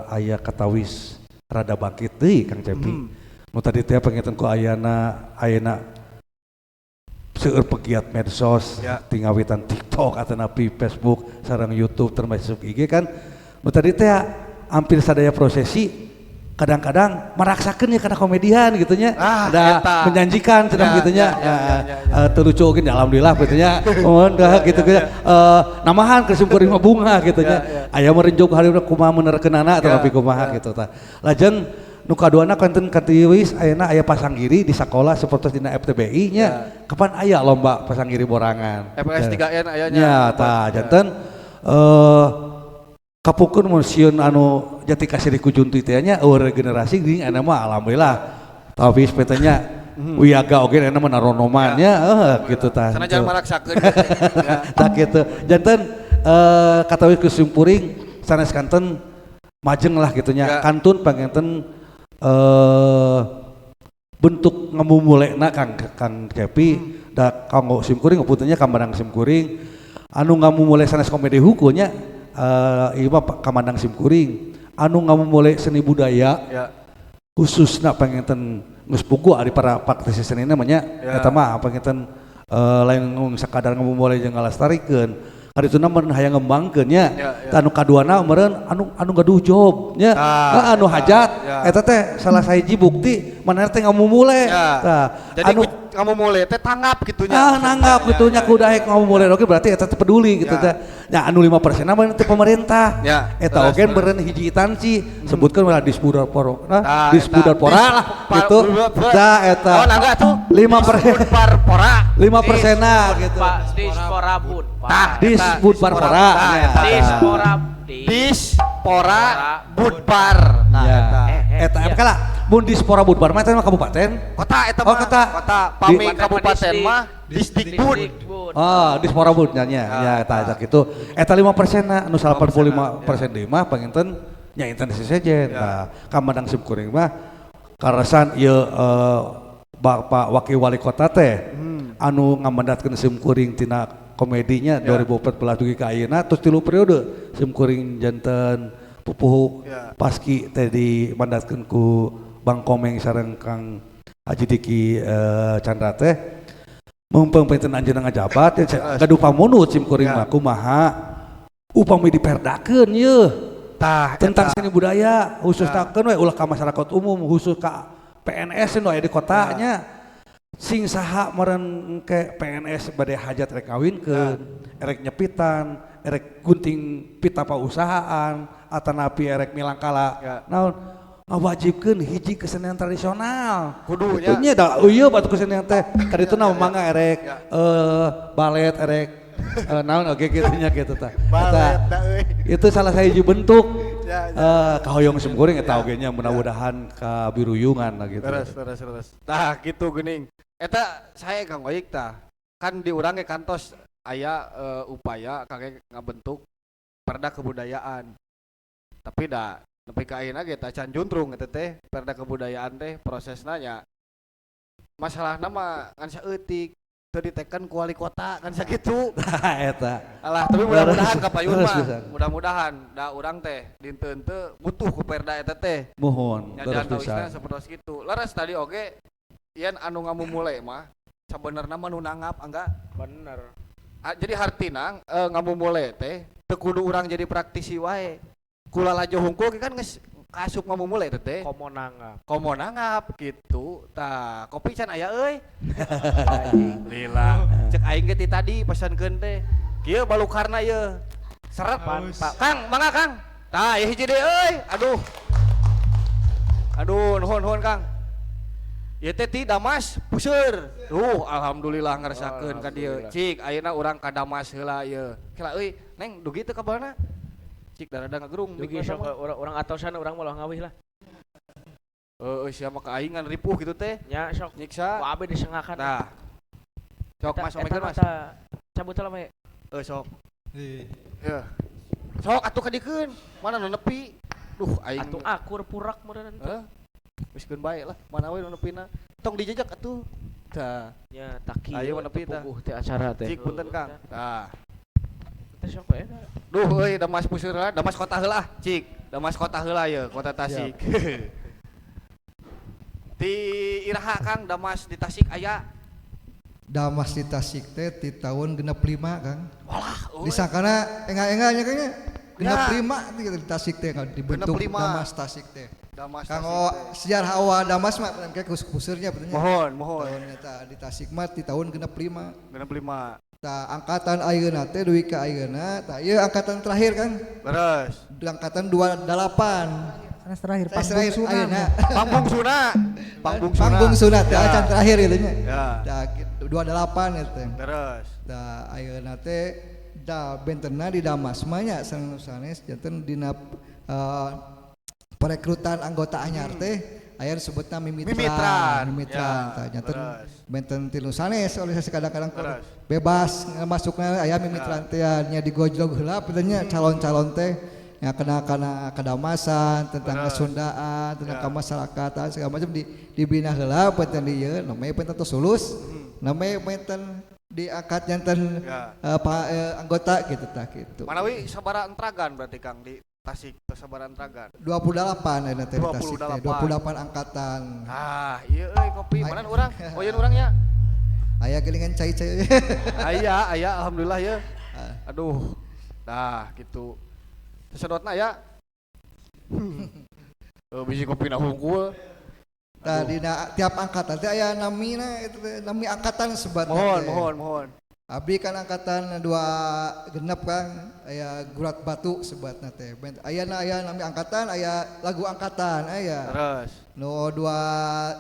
aya katawis rada bangkit deui Kang Cepi. Nu tadi teh pengen ku ayana ayeuna seueur pegiat medsos Ya. tingawitan TikTok atanapi Facebook sareng YouTube termasuk IG kan. Nu tadi teh hampir sadaya prosesi kadang-kadang meraksakeun ya kana komedian gitu nya. Ah, Ada eta. menjanjikan cenah Ya, gitu nya. ya, ya, ya, ya, ya. Teu lucu oge nya, alhamdulillah gitu nya. Mohon dah gitu gitu. Namahan ke simkuring mah bunga gitu nya. Ya, ya. Aya meureun jog hareup kumaha menerkeunana atau Ya, tapi kumaha ya. gitu tah. Lajeng nu kaduana konten katiwis ayeuna aya pasanggiri di sakola sapertos dina FTBI nya. Ya. Kapan aya lomba pasanggiri borangan? FS 3N aya nya. Nya tah Ya. janten kapukun mun sieun anu jati kasih ku junti teh nya eueuh regenerasi geuning aya mah alhamdulillah. Tapi teh nya wiyaga oge aya mah naronoman nya gitu tah. Sanajan maraksakeun gitu. Ya. Tah gitu. Janten katawi ku simpuring sanes kanten majeng lah gitu Ya. nya. Kantun panginten bentuk ngemumulekna Kang Kang Cepi da kanggo simkuring puntennya kamandang simkuring anu ngamumule sanes komedi hukulnya ieu mah kamandang simkuring anu ngamumule seni budaya Ya. khususna panginten geus puguh ari para praktisi seni namanya Ya. eta mah panginten lain sakadar ngamumule jeung ngalastarikeun karituna meureun hayang ngembangkeun nya Ya, ya. Tah anu kaduana meureun anu anu gaduh job nya Tah, anu eta, hajat ya. eta teh salah sahiji bukti manehna teh ngamumule Ya. tah Jadi anu kamu mulai teh tanggap gitu nya. ah nanggap Ya, gitu nya ya, kudu daek ngamumule oge berarti eta teh peduli gitu Ya. teh nya anu 5% mah teh pemerintah Ya, eta terus, oge terus. meureun hiji instansi sebutkeun lah Disbudar Poro nah Tah, Disbudar eta. Pora lah gitu tah eta Oh, nangga tuh. 5% Disbudparpora. 5% gitu Dispora Bud. Tah, Disbudparpora Tah, nya. eta. Dispora Dispora Budpar. Nah, Ya. eta. Eta iya. kala mun Dispora Budpar mah eta mah kabupaten. Kota eta Oh, mah. kota. Kota. Pami Di- kabupaten mah Disdikbud. Disdikbud. Ah, Dispora Bud nya nya. Ya eta eta kitu. Eta 5% na anu 85% deui mah panginten nya instansi sejen. Ya. Nah, kamandang simkuring mah karasan ieu Bapak Wakil Wali Kota teh anu ngamandatkeun simkuring tina komedinya Ya. 2014 dugi ka ayeuna terus 3 periode simkuring janten Pupuhu Ya. Paski teh dimandatkeun ku Bang Komeng sareng Kang Haji Diki Chandra teh mumpung panginten anjeunna ngajabat ya, gaduh pamunut sim kuring Ya. mah kumaha upami diperdakeun yeuh Tah tentang eta. seni budaya khususna we ulah ka masyarakat umum, khusus ka PNS nu aya di kotanya, sing saha meureun ke PNS bade hajat rek kawinkeun, erek nyepitan, erek gunting pita pausahaan, atanapi erek milangkala naon, ngawajibkeun hiji kesenian tradisional. Kudu Itu nya. nya da ieu batu kesenian teh kadituna mangga erek balet, erek naon oge kitu nya, kitu tah. Balet Eta da euy. itu salah sahiji bentuk Ya, ya. Kahoyong simkuring eta oge nya, mudah-mudahan kabiruyungan lah gitu. Terus terus terus. Tah gitu geuning. Eta saya Kang Oyik tah. Kan di urang ge kantos aya upaya kangge ngabentuk perda kebudayaan. Tapi da nepi ka ayeuna ge tah can juntrung eta teh perda kebudayaan teh prosesna nya. Masalahna mah ngan saeutik teu diteken ku wali kota kan sakitu. Tah eta. Alah, tapi mudah-mudahan kapayun Terus mah. pisan. Mudah-mudahan da urang teh dinten teu butuh ku perda eta teh. Mohon terus Nyajan tawisna pisan. seperti gitu. Leres tadi oge yen anu ngamumule mah sabenerna mah nu nanggap angga. Bener. Ah, jadi hartina ngamumule teh teu kudu urang jadi praktisi wae. Kula lalajo hungkul ge kan geus kaasup ngamumule teh teh. Komo nanggap. Komo nanggap gitu. Tah, kopi can aya euy. Lila. Cek aing ge ti tadi pesankeun teh. Kieu balukarna ieu. Seret. Mantap. Kang, mangga Kang. Tah, ieu hiji deui euy. Aduh. Aduh, nuhun nuhun Kang. Ieu teh ti Damas Puseur. Duh, alhamdulillah ngeresakeun ka dieu. Cik, ayeuna urang ka Damas heula ieu. Kela euy, Neng dugi teu kabarna? Cik darada ngagerung Dugi mikna sok mah. urang atosan, urang malah ngawih lah. Heeh, sia mah ka aing ngan ripuh gitu teh. Nya sok. Nyiksa. Ku abi disengakan. Tah. Sok Eta- Mas, eta omekeun Mas. mata cabut lah we. Heuh, sok. Di Ya. Sok atuh kadikeun. Mana nu nepi? Duh, aing. Atuh akur purak meureun teh. Heuh. Geus keun bae lah, mana we nu nepina. Tong dijejak atuh. Tah. Nya taki. Ayo, nepi tah. Puguh teh acara teh. Cik punten Kang. Tah. Teh sok we. Duh euy, Damas Puseur heula, Damas kota heula ah, cik. Damas kota heula ye, kota Tasik. Ti iraha Kang Damas di Tasik aya? Damas di Tasik teh ti tahun 65, Kang. Walah, euy. Disangkana enggak-enggaknya kayaknya genep Ya. lima teh di Tasik teh kan dibentuk 65. Damas Tasik teh. Damas Kang Tasik oh, teh. sejarah awal Damas mah kayak kusurnya betulnya. Mohon, mohon. Tahun eta di Tasik mah di tahun 65. 65. Tah angkatan ayeuna teh dugi ka ayeuna tah ieu angkatan terakhir kan. Terus. Angkatan 28. Sanes terakhir Sanes terakhir Panggung ayeuna. Panggung Suna. Panggung Suna. Panggung Suna teh Ya. acan terakhir gitu nya. Ya. Tah 28 eta teh. Terus. Tah ayeuna teh da bentenna di Damas mah nya sareng sanes janten dina perekrutan anggota anyar teh aya disebutna mimitran. Mimitran. Mimitran Ya, tah janten terus. benten ti nu sanes organisasi kadang-kadang Terus. bebas masukna aya mimitran teh nya digojlog heula teh nya calon-calon teh nya kena kana kadamasan tentang Terus. kesundaan tentang Ya. kemasyarakatan segala macam di dibina heula benten di ieu namanya benten tos lulus namanya benten diangkat janten Ya. anggota gitu tah gitu. Manawi sabara entragan berarti Kang di Tasik teh sabara entragan? 28 ayeuna teh di Tasik teh 28. 28 angkatan. Ah, iya euy kopi. Ay. Mana urang? Oh, ieu urangnya. Aya geuningan cai-cai. Aya, aya alhamdulillah ya. Ah. Aduh. Nah, gitu. Sesedotna ya. Bisi kopi na hungkul. Tah dina tiap angkatan teh aya namina itu teh nami angkatan sebatna Mohon, teh. mohon, mohon. Abdi kan angkatan 26 kan aya gurat batu sebatna teh. Ayana aya nami angkatan, aya lagu angkatan aya. Terus. Nu dua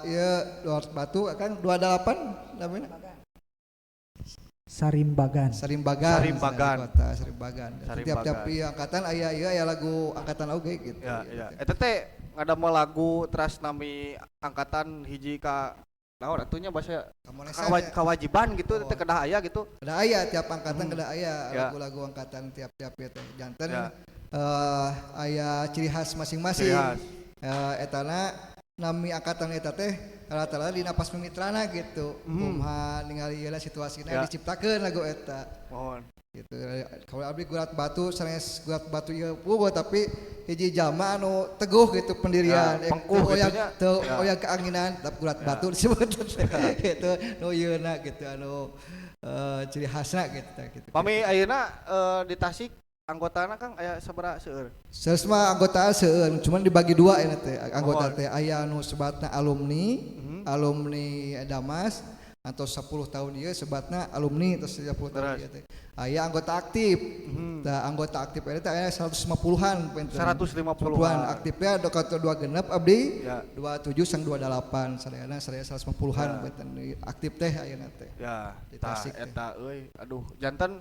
ieu dua batu kan 28 namina. Sarimbagan. Sarimbagan. Sarimbagan. Kota Sarimbagan. Sarimbagan. Tiap-tiap ieu angkatan aya ieu aya lagu angkatan oge gitu. Ya, ya. Eta teh ngadamel lagu teras nami angkatan hiji ka naon atuh nya bahasa Kamonesan ya. kewajiban gitu Oh. teh kedah aya gitu. Kedah aya tiap angkatan kedah aya Ya. lagu-lagu angkatan tiap-tiap ieu teh. Janten Ya. aya ciri khas masing-masing. Ciri khas. Etana nami angkatan eta teh rata-rata dina pas mimitrana gitu. Kumaha ningali ieu lah situasina Ya. diciptakeun lagu eta. Mohon. Gitu. Kalau abdi gurat batu sanes gurat batu ieu puguh tapi Hiji jalma anu teguh gitu pendirian. Ya, pengkuh Teu gitu oyag nya. teu Ya. oyag keanginan tetap gurat batu disebut gitu nu ieuna gitu anu ciri khasna gitu gitu. Pami ayeuna di Tasik anggotana Kang aya sabaraha seueur? Sanes mah anggota seueur, cuman dibagi dua ini teh. Anggota Mohon. teh aya anu sebatna alumni, alumni Damas atau 10 tahun ieu sebatna alumni terus 10 tahun Terus. ieu teh. Aya anggota aktif. Tah anggota aktif eta teh aya 150-an punten. 150-an. Aktifnya dua dua genep abdi. Ya. 27 sang 28 sadayana sadaya 150-an Ya. punten aktif teh ayeuna teh. Ya, Di tah Tasik teh. eta euy. Aduh, janten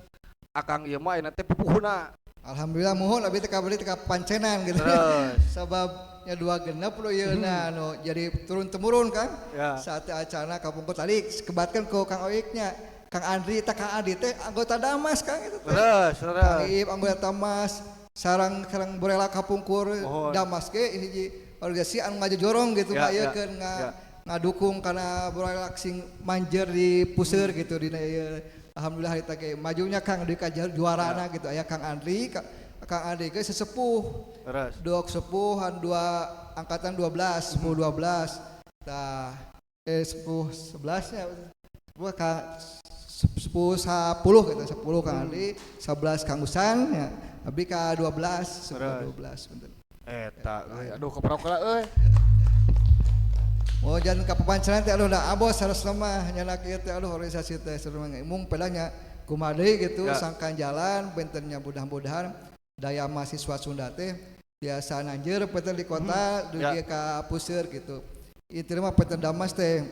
Akang ieu mah ayeuna teh pupuhuna. Alhamdulillah muhun abdi teh kabari teh kapancenan gitu. Terus. Sababnya dua genep nu ieuna anu jadi turun temurun kan. Ya. Saat acara kapungkur tadi kebatkan ku Kang Oiknya. Kang Andri teh Kang Adi teh anggota Damas Kang itu teh. Terus, Kang terus. Iip anggota Damas sarang sarang Borela kapungkur Mohon. Damas ge hiji organisasi anu ngajojorong gitu Ya, ya, ngayekeun nga ya. ngadukung karena Borela sing manjer di puseur gitu dina ieu. Alhamdulillah harita ge majunya Kang di ka juarana Ya. gitu aya Kang Andri Kang Andri ge sesepuh Terus. dua sepuhan dua angkatan 12 10 12 tah 10 11 nya 10 ka 10 10 gitu 10 Kang Andi 11 Kang Usan ya abdi ka 12 10 Terus. 12 punten. Eta euy, aduh keprok lah euy. Oh jangan ka papanceran teh aduh da abos harus mah nyanak ieu teh aduh organisasi teh seru mah mung pedanya kumaha deui gitu Ya. sangkan jalan bentennya mudah-mudahan daya mahasiswa Sunda teh biasa nanjeur benten di kota dugi Ya. ka puseur gitu. Itu mah benten Damas teh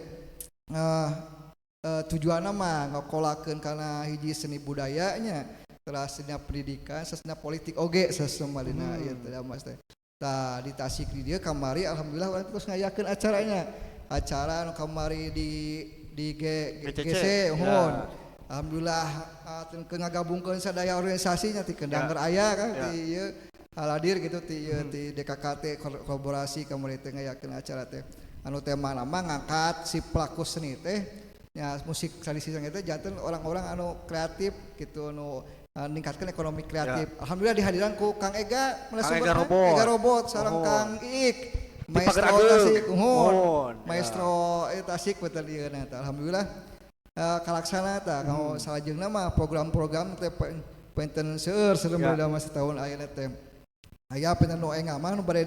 tujuanna mah ngokolakeun kana hiji seni budayanya teras dina pendidikan sesena politik oge sesema dina ieu teh Damas teh. Tah di Tasik di dieu kamari alhamdulillah urang terus ngayakeun acaranya. Acara anu kamari di GCC, GC ya. mohon. Alhamdulillah teu ngagabungkeun sadaya organisasinya ti Kendangger aya kan Ya. ti ieu haladir gitu ti ieu ti DKKT kolaborasi kamari teh ngayakeun acara teh. Anu tema nama ngangkat si pelaku seni teh nya musik tradisi teh janten orang-orang anu kreatif gitu anu ningkatkan ekonomi kreatif. Alhamdulillah dihadiran ku Kang Ega mana Kang Ega sebutna? Robot. Ega Robot sareng Mohon. Kang Iik. Di Maestro Pagar Ageng. Tasik, muhun. Mohon, ya. Maestro Tasik betul ieu na tah. Alhamdulillah kalaksana tah kanggo salajengna mah program-program teh penten seueur seueur Ya. dalam setahun ayeuna teh. Aya penten nu enga mah nu bade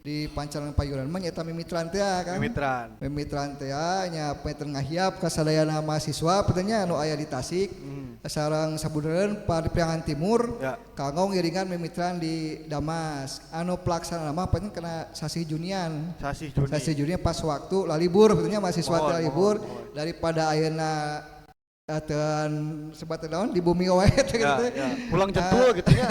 di pancaran payuran mah nyaeta mimitran teh kan. Mimitran. Mimitran teh nya penten ngahiap ka sadayana mahasiswa petenya anu aya di Tasik. Sareng sabudereun Priangan Timur. Ya. Kanggo ngiringan mimitran di Damas. Anu pelaksana mah penten kena sasih Junian. Sasih Juni. Sasih Juni pas waktu lalibur betulnya mahasiswa Mohon, teh lalibur mohon, mohon. daripada ayeuna atuan sebat naon di bumi wae teh Ya, gitu teh. ya. Pulang jentul gitu nya.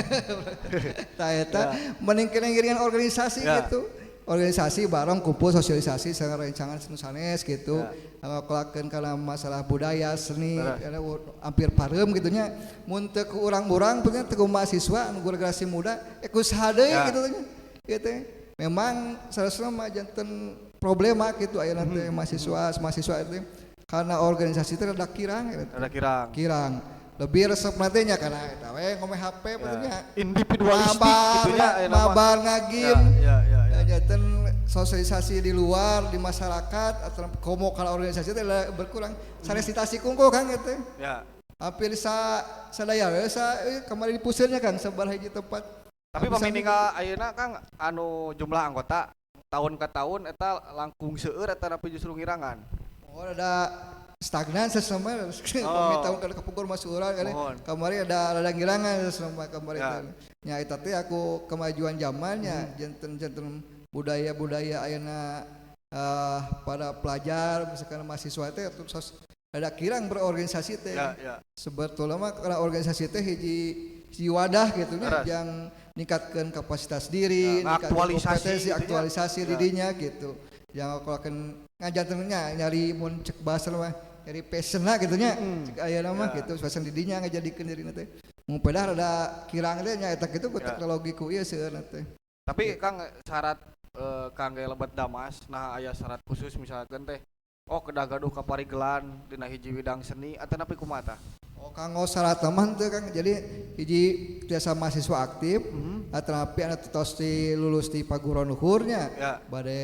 Tah eta mending kena ngiringan organisasi Ya. gitu. Organisasi bareng kumpul sosialisasi sareng rencangan nu sanes gitu. Ya. Ngakolakeun kana masalah budaya, seni, Terus. karena hampir pareum gitu nya. Mun teu ku urang-urang punya teu ku mahasiswa anu generasi muda ku saha deui Ya. gitu nya. Gitu. Memang sarasna mah janten problema gitu ayeuna teh mahasiswa mahasiswa itu karena organisasi teh rada kirang gitu. Ada kirang. Kirang. Lebih resep nanti nya karena eta we ngome HP betulnya. Individualistik Mabar, gitu nya ayeuna mah. mabar ngagim. Ya, ya, ya, ya. Janten sosialisasi di luar di masyarakat atau komo kalau organisasi teh berkurang. Sanes di Tasik kungkul Kang eta. Ya. Hampir sa sadaya we sa kamari di pusirnya Kang sabaraha hiji tempat. Tapi Hampir pami sami. ninggal ayeuna Kang anu jumlah anggota tahun ke tahun eta langkung seueur eta tapi justru ngirangan. Oh ada stagnan sesama oh. Tahun kada kapungkur masuk urang kan Mohon. kamari ada rada ngirangan sesama kamari Ya. teh. Nya eta teh aku kemajuan zamannya janten-janten budaya-budaya ayeuna para pelajar misalkan mahasiswa teh terus ada kirang berorganisasi teh. Ya, ya. Sebetulnya mah karena organisasi teh hiji hiji wadah gitu nya Leres. yang ningkatkan kapasitas diri, Ya, ningkatkeun ngaktualisasi kompetensi, gitu nya. aktualisasi Ya. dirinya gitu. Yang kalau akan ngajantennya nyari mun cek bahasa mah nyari passion lah gitu nya. Cek ayeuna mah Ya. gitu passion didinya ngajadikeun dirina teh. Mun pedah rada kirang teh nya eta kitu ku Ya. teknologi ku ieu seueurna teh. Tapi Kang syarat kangge lebet Damas nah aya syarat khusus misalkan teh oh kedah gaduh kaparigelan dina hiji widang seni atau napi kumaha tah? Oh, kanggo syarat mah teu Kang. Jadi hiji tiasa mahasiswa aktif, atanapi anu tos di lulus di paguruan luhurnya. Bade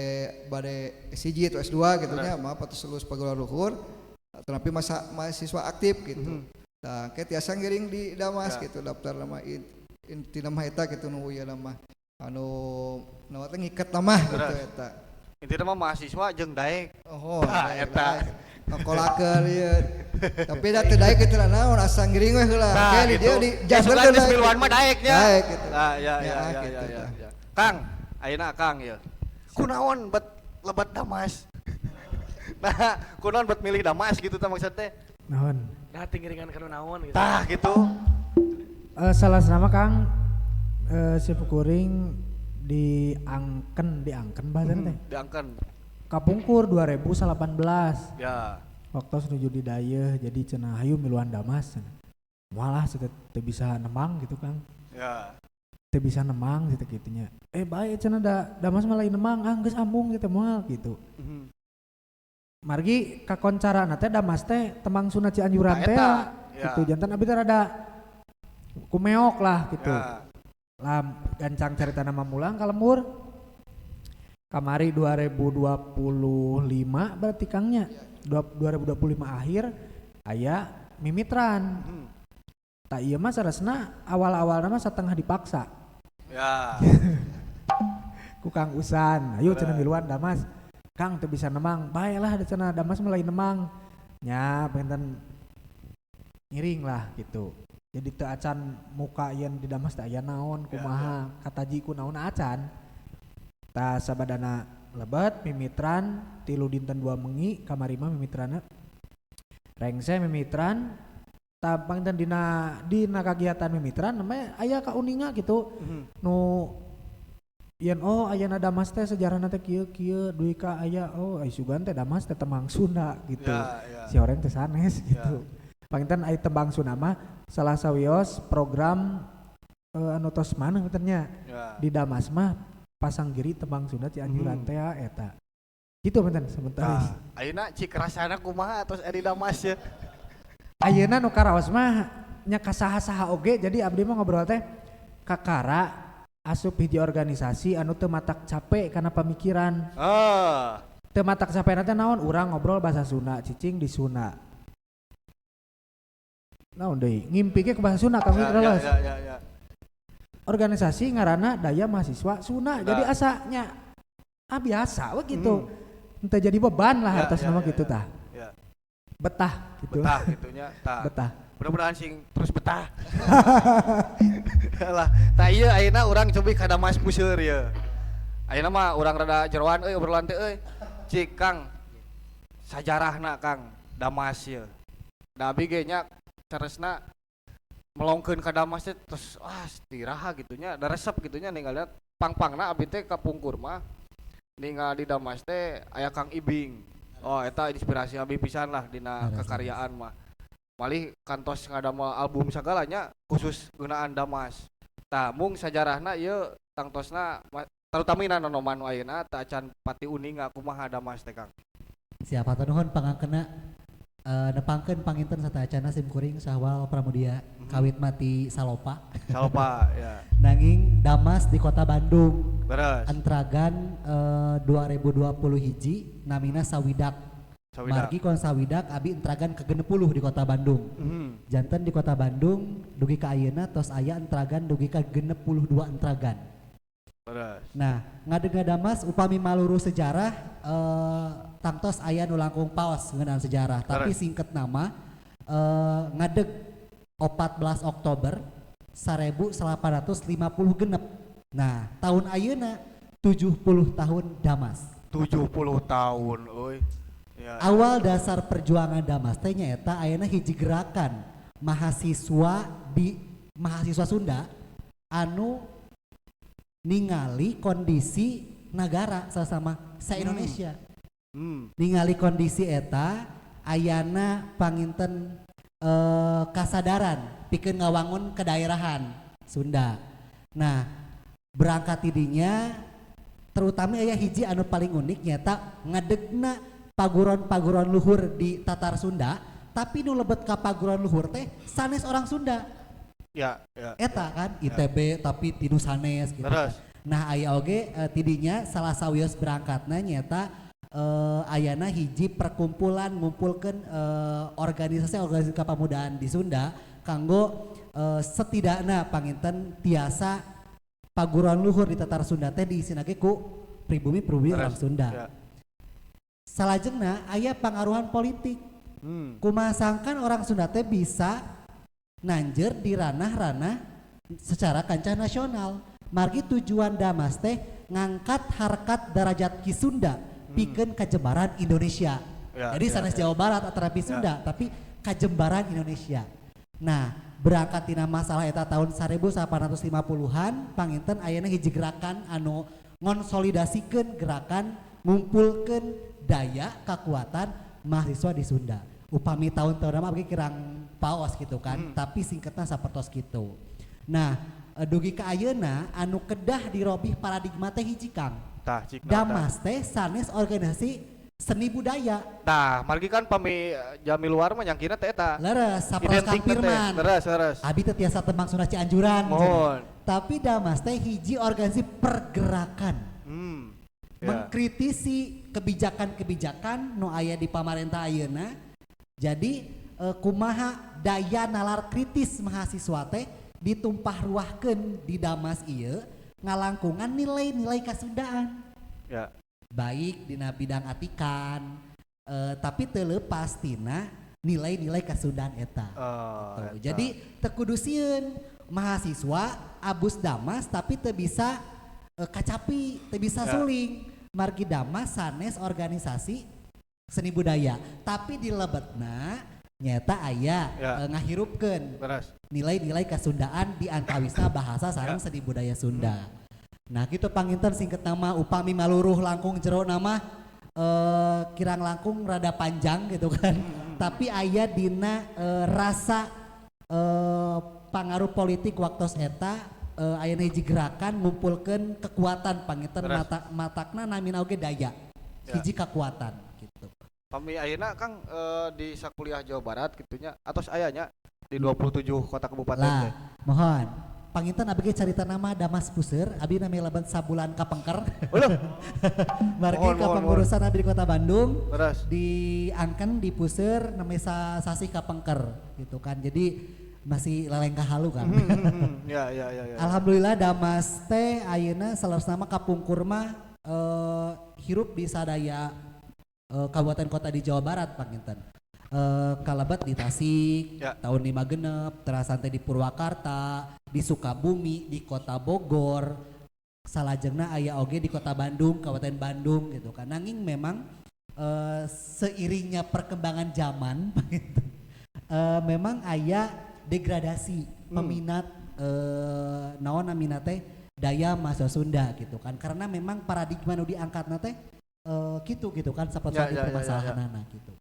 bade S1 atau S2 gitu nya, maaf tos lulus paguruan luhur, atanapi masa mahasiswa aktif gitu. Nah, ke tiasa ngiring di Damas gitu daftar nama inti nama eta gitu nu ieu nama anu nama teh ngiket nama gitu eta. Intinya mah mahasiswa jeung daek. Oh, Tah, eta. Ngokolakeun ieu. Tapi da teu daek kitu naon asa ngiring we heula. Nah, Oke, di gitu. dieu di Ya, sugan jaskeun geus miluan mah daek nya. Daek gitu. Nah, ya ya Ya, ya gitu, ya, ya, tah. ya. Kang, ayeuna Kang ya. Kunaon bet lebat Damas? Nah, kunaon bet milih Damas gitu tah maksud teh? Naon? Nah, tingiringan kana naon gitu. Tah gitu. Salah sama Kang simkuring diangken bahasana teh. Diangken. Kapungkur 2018. Ya. Waktu nuju di dayeuh jadi cenah hayu miluan Damas cenah. Malah teu bisa nemang gitu Kang. Ya. Teu bisa nemang gitu gitunya. Bae cenah da Damas mah lain nemang, ah geus ambung gitu moal gitu. Margi kakoncarana teh Damas teh tembang Sunda Cianjuran Nah, teh eta, ya. gitu jantan abi teh rada kumeok lah gitu. Ya. Lah gancang carita nama mulang ka lembur. Kamari 2025 berarti Kangnya. 2025 akhir aya mimitran. Tak iya mah saresna awal-awalna mah satengah dipaksa Ya. ku Kang Usan. Ayo cenah miluan Damas. Kang teu bisa nemang, bae lah da cenah Damas mah lain nemang. Nya panginten ngiring lah gitu. Jadi teu acan muka yen di Damas teh aya naon kumaha kataji ku naon acan. Tah sabadana lebet mimitran 3 dinten 2 wengi kamari mah mimitrana. Rengse mimitran tah panginten dina kagiatan mimitran namanya aya kauninga gitu. Nu yen oh ayana Damas teh sejarahna teh kieu kieu dugi ka aya oh ai sugan teh Damas teh tembang Sunda gitu. Ya, ya. Si orang teh sanes gitu. Panginten ai tembang Sunda mah salah sawios program anu tos maneh teh nya. Ya. Di Damas mah pasang giri tembang Sunda Cianjuran teh eta. Gitu panginten sementara. Tah, ayeuna cik rasana kumaha tos di Damas ya? Ayeuna nu karaos mah nya kasaha-saha oge jadi abdi mah ngobrol teh kakara asup hiji organisasi anu teu matak capek karena pamikiran. Ah. Teu matak capek teh naon urang ngobrol bahasa Sunda cicing di Sunda. Naon deui ngimpi ge ke bahasa Sunda kami Ya, ya, leles. ya, ya, ya. Organisasi ngaranna Daya Mahasiswa Sunda. Jadi Nah. asanya ah biasa we gitu. Henteu jadi beban lah Ya, hartos ya, nama ya, gitu ya. tah. Ya. Betah gitu. Betah gitunya, tah. Betah. Mudah-mudahan sing terus betah. Lah, tah ieu ayeuna urang cobi ka Damas puseur ieu. Ayeuna mah urang rada jeroan euy obrolan teh euy. Cik Kang. Sajarahna Kang Damas ieu. Da abi ge nya caresna melongkeun ka Damas teh terus ah tiraha gitu nya, da resep gitu nya ninggalna pang-pangna abi teh kapungkur mah ninggal di Damas teh aya Kang Ibing. Oh eta inspirasi abi pisan lah dina kekaryaan mah. Malih kantos ngadamel album sagalanya khusus ngeunaan Damas. Tah mung sajarahna ieu tangtosna tarutamina nonoman nu ayeuna teu acan pati uninga kumaha Damas teh Kang. Siapa tuh nuhun pangangkeuna nepangkeun panginten sateuacana sim kuring Sahwal Pramudia kawit mati Salopa. Salopa ya. Nanging Damas di kota Bandung. Beres. Entragan 2020 hiji namina Sawidak. Sawidak. Margi kon Sawidak abi entragan ke-60 di kota Bandung. Janten di kota Bandung dugi ka ayeuna tos aya entragan dugi ka 62 entragan. Beres. Nah, ngadeg Damas upami maluru sejarah tangtos aya nu langkung paos ngeunaan sejarah, tapi Beres. singket nama ngadeg 14 Oktober 1850 genep. Nah, tahun ayeuna 70 tahun Damas. 70 tahun euy. Ya. Awal dasar perjuangan Damas teh nyaeta ayeuna hiji gerakan mahasiswa di mahasiswa Sunda anu ningali kondisi negara sasama sa-Indonesia. Ningali kondisi eta ayana panginten kasadaran pikeun ngawangun kedaerahan Sunda. Nah, berangkat tidinya terutama aya hiji anu paling unik nyata ngadegna paguron-paguron luhur di Tatar Sunda Tapi nu lebet ka paguruan luhur teh sanes orang Sunda. Ya, ya. Eta kan ITB tapi ti nu sanes gitu. Terus. Nah aya oge tidinya salah sawios berangkatna nyata ayana hiji perkumpulan ngumpulkeun organisasi-organisasi kepamudaan di Sunda kanggo setidakna panginten tiasa paguruan luhur di Tatar Sunda teh diisina ge ku pribumi-pribumi orang Sunda. Ya. Salajengna aya pangaruhan politik. Kumaha sangkan orang Sunda teh bisa nanjer di ranah-ranah secara kancah nasional. Margi tujuan Damas teh ngangkat harkat derajat Ki Sunda pikeun kajembaran Indonesia. Ya, Jadi ya, sanes ya. Jawa Barat atau Sunda, tapi kajembaran Indonesia. Nah, berangkat tina masalah eta tahun 1850-an panginten ayana hiji gerakan anu ngonsolidasikeun gerakan ngumpulkeun daya kekuatan mahasiswa di Sunda. Upami tahun-tahun mah abdi kirang paos gitu kan, tapi singkatna sapertos kitu. Nah, dugi ka ayeuna anu kedah dirobih paradigma teh hiji Kang. Tah, cik naon, tah. Damas teh sanes organisasi seni budaya. Tah, margi kan pami jami luar mah nyangkina teh eta. Leres, sapertos Kang Identik teh. Pirman. Leres, leres. Abi teh tiasa tembang Sunda Cianjuran. Mohon. Tapi Damas teh hiji organisasi pergerakan. Ya. Mengkritisi kebijakan-kebijakan nu aya di pamarentah ayeuna. Jadi kumaha daya nalar kritis mahasiswa teh ditumpah ruahkeun di Damas ieu ngalangkungan nilai-nilai kasundaan. Ya. Baik dina bidang atikan tapi teu leupas tina nilai-nilai kasundaan eta. Oh, Tuh, eta. jadi teu kudu sieun mahasiswa abus Damas tapi teu bisa kacapi, teu bisa Ya. suling. Margi Damas sanes organisasi seni budaya, tapi di lebetna nyata aya Ya. ngahirupkeun Leres. nilai-nilai kasundaan di antawisna bahasa sareng Ya. seni budaya Sunda. Nah gitu panginten singkat nama upami maluruh langkung jero nama kirang langkung rada panjang gitu kan. Tapi aya dina rasa pangaruh politik waktos eta aya hiji gerakan ngumpulkeun kekuatan panginten Leres. mata matakna namina oge daya. Ya. Hiji kekuatan gitu. Pami ayeuna Kang di sakuliah Jawa Barat gitunya atos ayanya di 27 kota kabupaten Lah, teh. mohon. Panginten abdi ge carita nama Damas Puseur, abdi nami laban sabulan kapengker. Uluh. Margi Mohon, mohon, kapengurusan abdi di Kota Bandung. Leres. Diangken di Puseur namanya sasih kapengker gitu kan. Jadi masih lelengkah halu kan. Ya, ya, ya, ya. Alhamdulillah Damas teh ayeuna salah nama kapungkur mah hirup di sadaya kabupaten kota di Jawa Barat panginten. Kalebet di Tasik, Ya. tahun 5 genep, terasan teh di Purwakarta, di Sukabumi, di Kota Bogor, salajengna aya oge di Kota Bandung, Kabupaten Bandung gitu kan. Nanging memang seiringnya perkembangan zaman panginten, memang aya degradasi peminat naon namina teh daya mahasiswa Sunda gitu kan. Karena memang paradigma nu diangkatna teh kitu gitu kan sapertos Ya, ya, ya, ya, ya. permasalahanana gitu.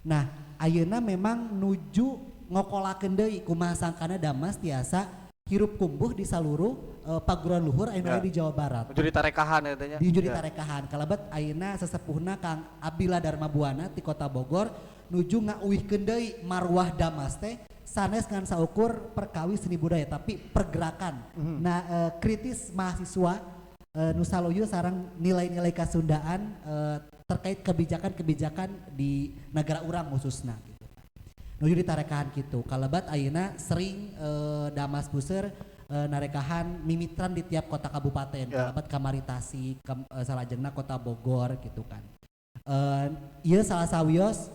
Nah, ayeuna memang nuju ngokolakeun deui kumaha sangkana Damas tiasa hirup kumbuh di saluruh paguruan luhur anu Ya. aya di Jawa Barat. Nuju ditarekahan eta nya. Di nuju Ya. ditarekahan. Kalebet ayeuna sesepuhna Kang Abdillah Dharma Buana ti Kota Bogor nuju ngauihkeun deui marwah Damas teh sanes ngan saukur perkawis seni budaya tapi pergerakan. Nah, kritis mahasiswa nu saluyu sareng nilai-nilai kasundaan terkait kebijakan-kebijakan di negara urang khususna gitu. Nuju ditarekahan gitu. Kalebat ayeuna sering Damas Puseur narekahan mimitran di tiap kota kabupaten. Ya. Kalebat kamari Tasik, salajengna kota Bogor gitu kan. Ieu salah sawios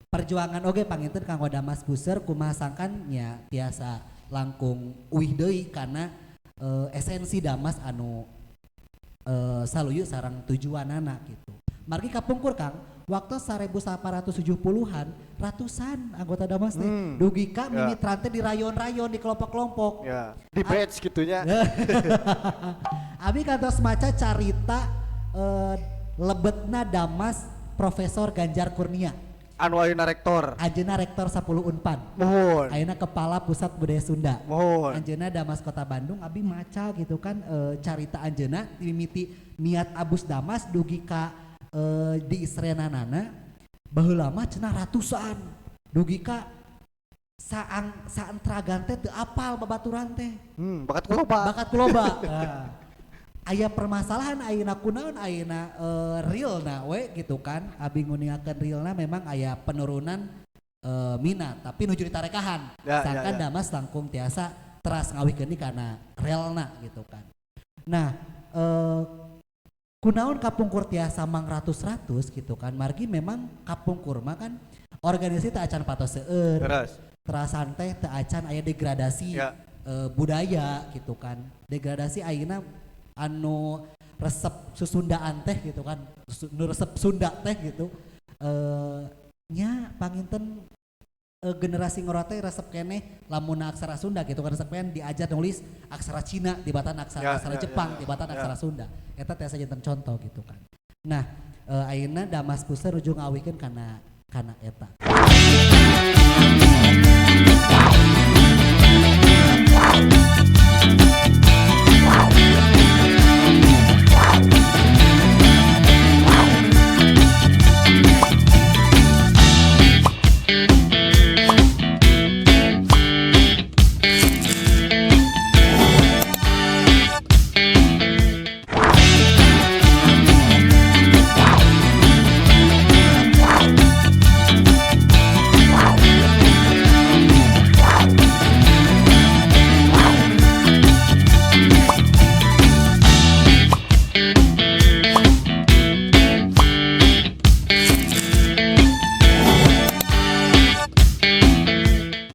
perjuangan oge panginten kanggo Damas Puseur kumaha sangkan nya tiasa langkung uih deui kana esensi Damas anu saluyu sareng tujuanana gitu. Margi kapungkur Kang, waktu 1870-an ratusan anggota Damas teh dugi ka Ya. mimitran teh di rayon-rayon di kelompok-kelompok. Ya. Di batch gitunya. Abi kantos maca carita lebetna Damas Profesor Ganjar Kurnia. Anu ayeuna rektor. Anjeunna rektor 10 Unpad. Mohon. Ayeuna kepala pusat budaya Sunda. Mohon. Anjeunna Damas Kota Bandung abi maca gitu kan carita anjeunna mimiti niat abus Damas dugi ka di isrenanana baheula mah cenah ratusan. Dugi ka saang saantragan teh teu apal babaturan teh. Bakat ku loba. Bakat ku loba. Nah, aya permasalahan ayeuna kunaon ayeuna realna we gitu kan. Abi nguningakeun realna memang aya penurunan minat tapi nuju ditarekahan. Ya, Sangkan ya, ya. Damas langkung tiasa teras ngawihkeun kana realna gitu kan. Nah, kunaon kapungkur tiasa mangratus-ratus gitu kan. Margi memang kapungkur mah kan organisasi teu acan patos seueur. Terus. Terasan teh teu acan aya degradasi Ya. Budaya gitu kan. Degradasi ayeuna anu resep susundaan teh gitu kan. Nu resep Sunda teh gitu. Nya panginten generasi ngora teh resep keneh lamun aksara Sunda gitu kan, resep keneh diajar nulis aksara Cina tibatan aksara, Ya, aksara ya, Jepang ya, ya. tibatan Ya. aksara Sunda. Eta tiasa janten contoh gitu kan. Nah, ayeuna Damas Puseur nuju ngawihkeun kana kana eta.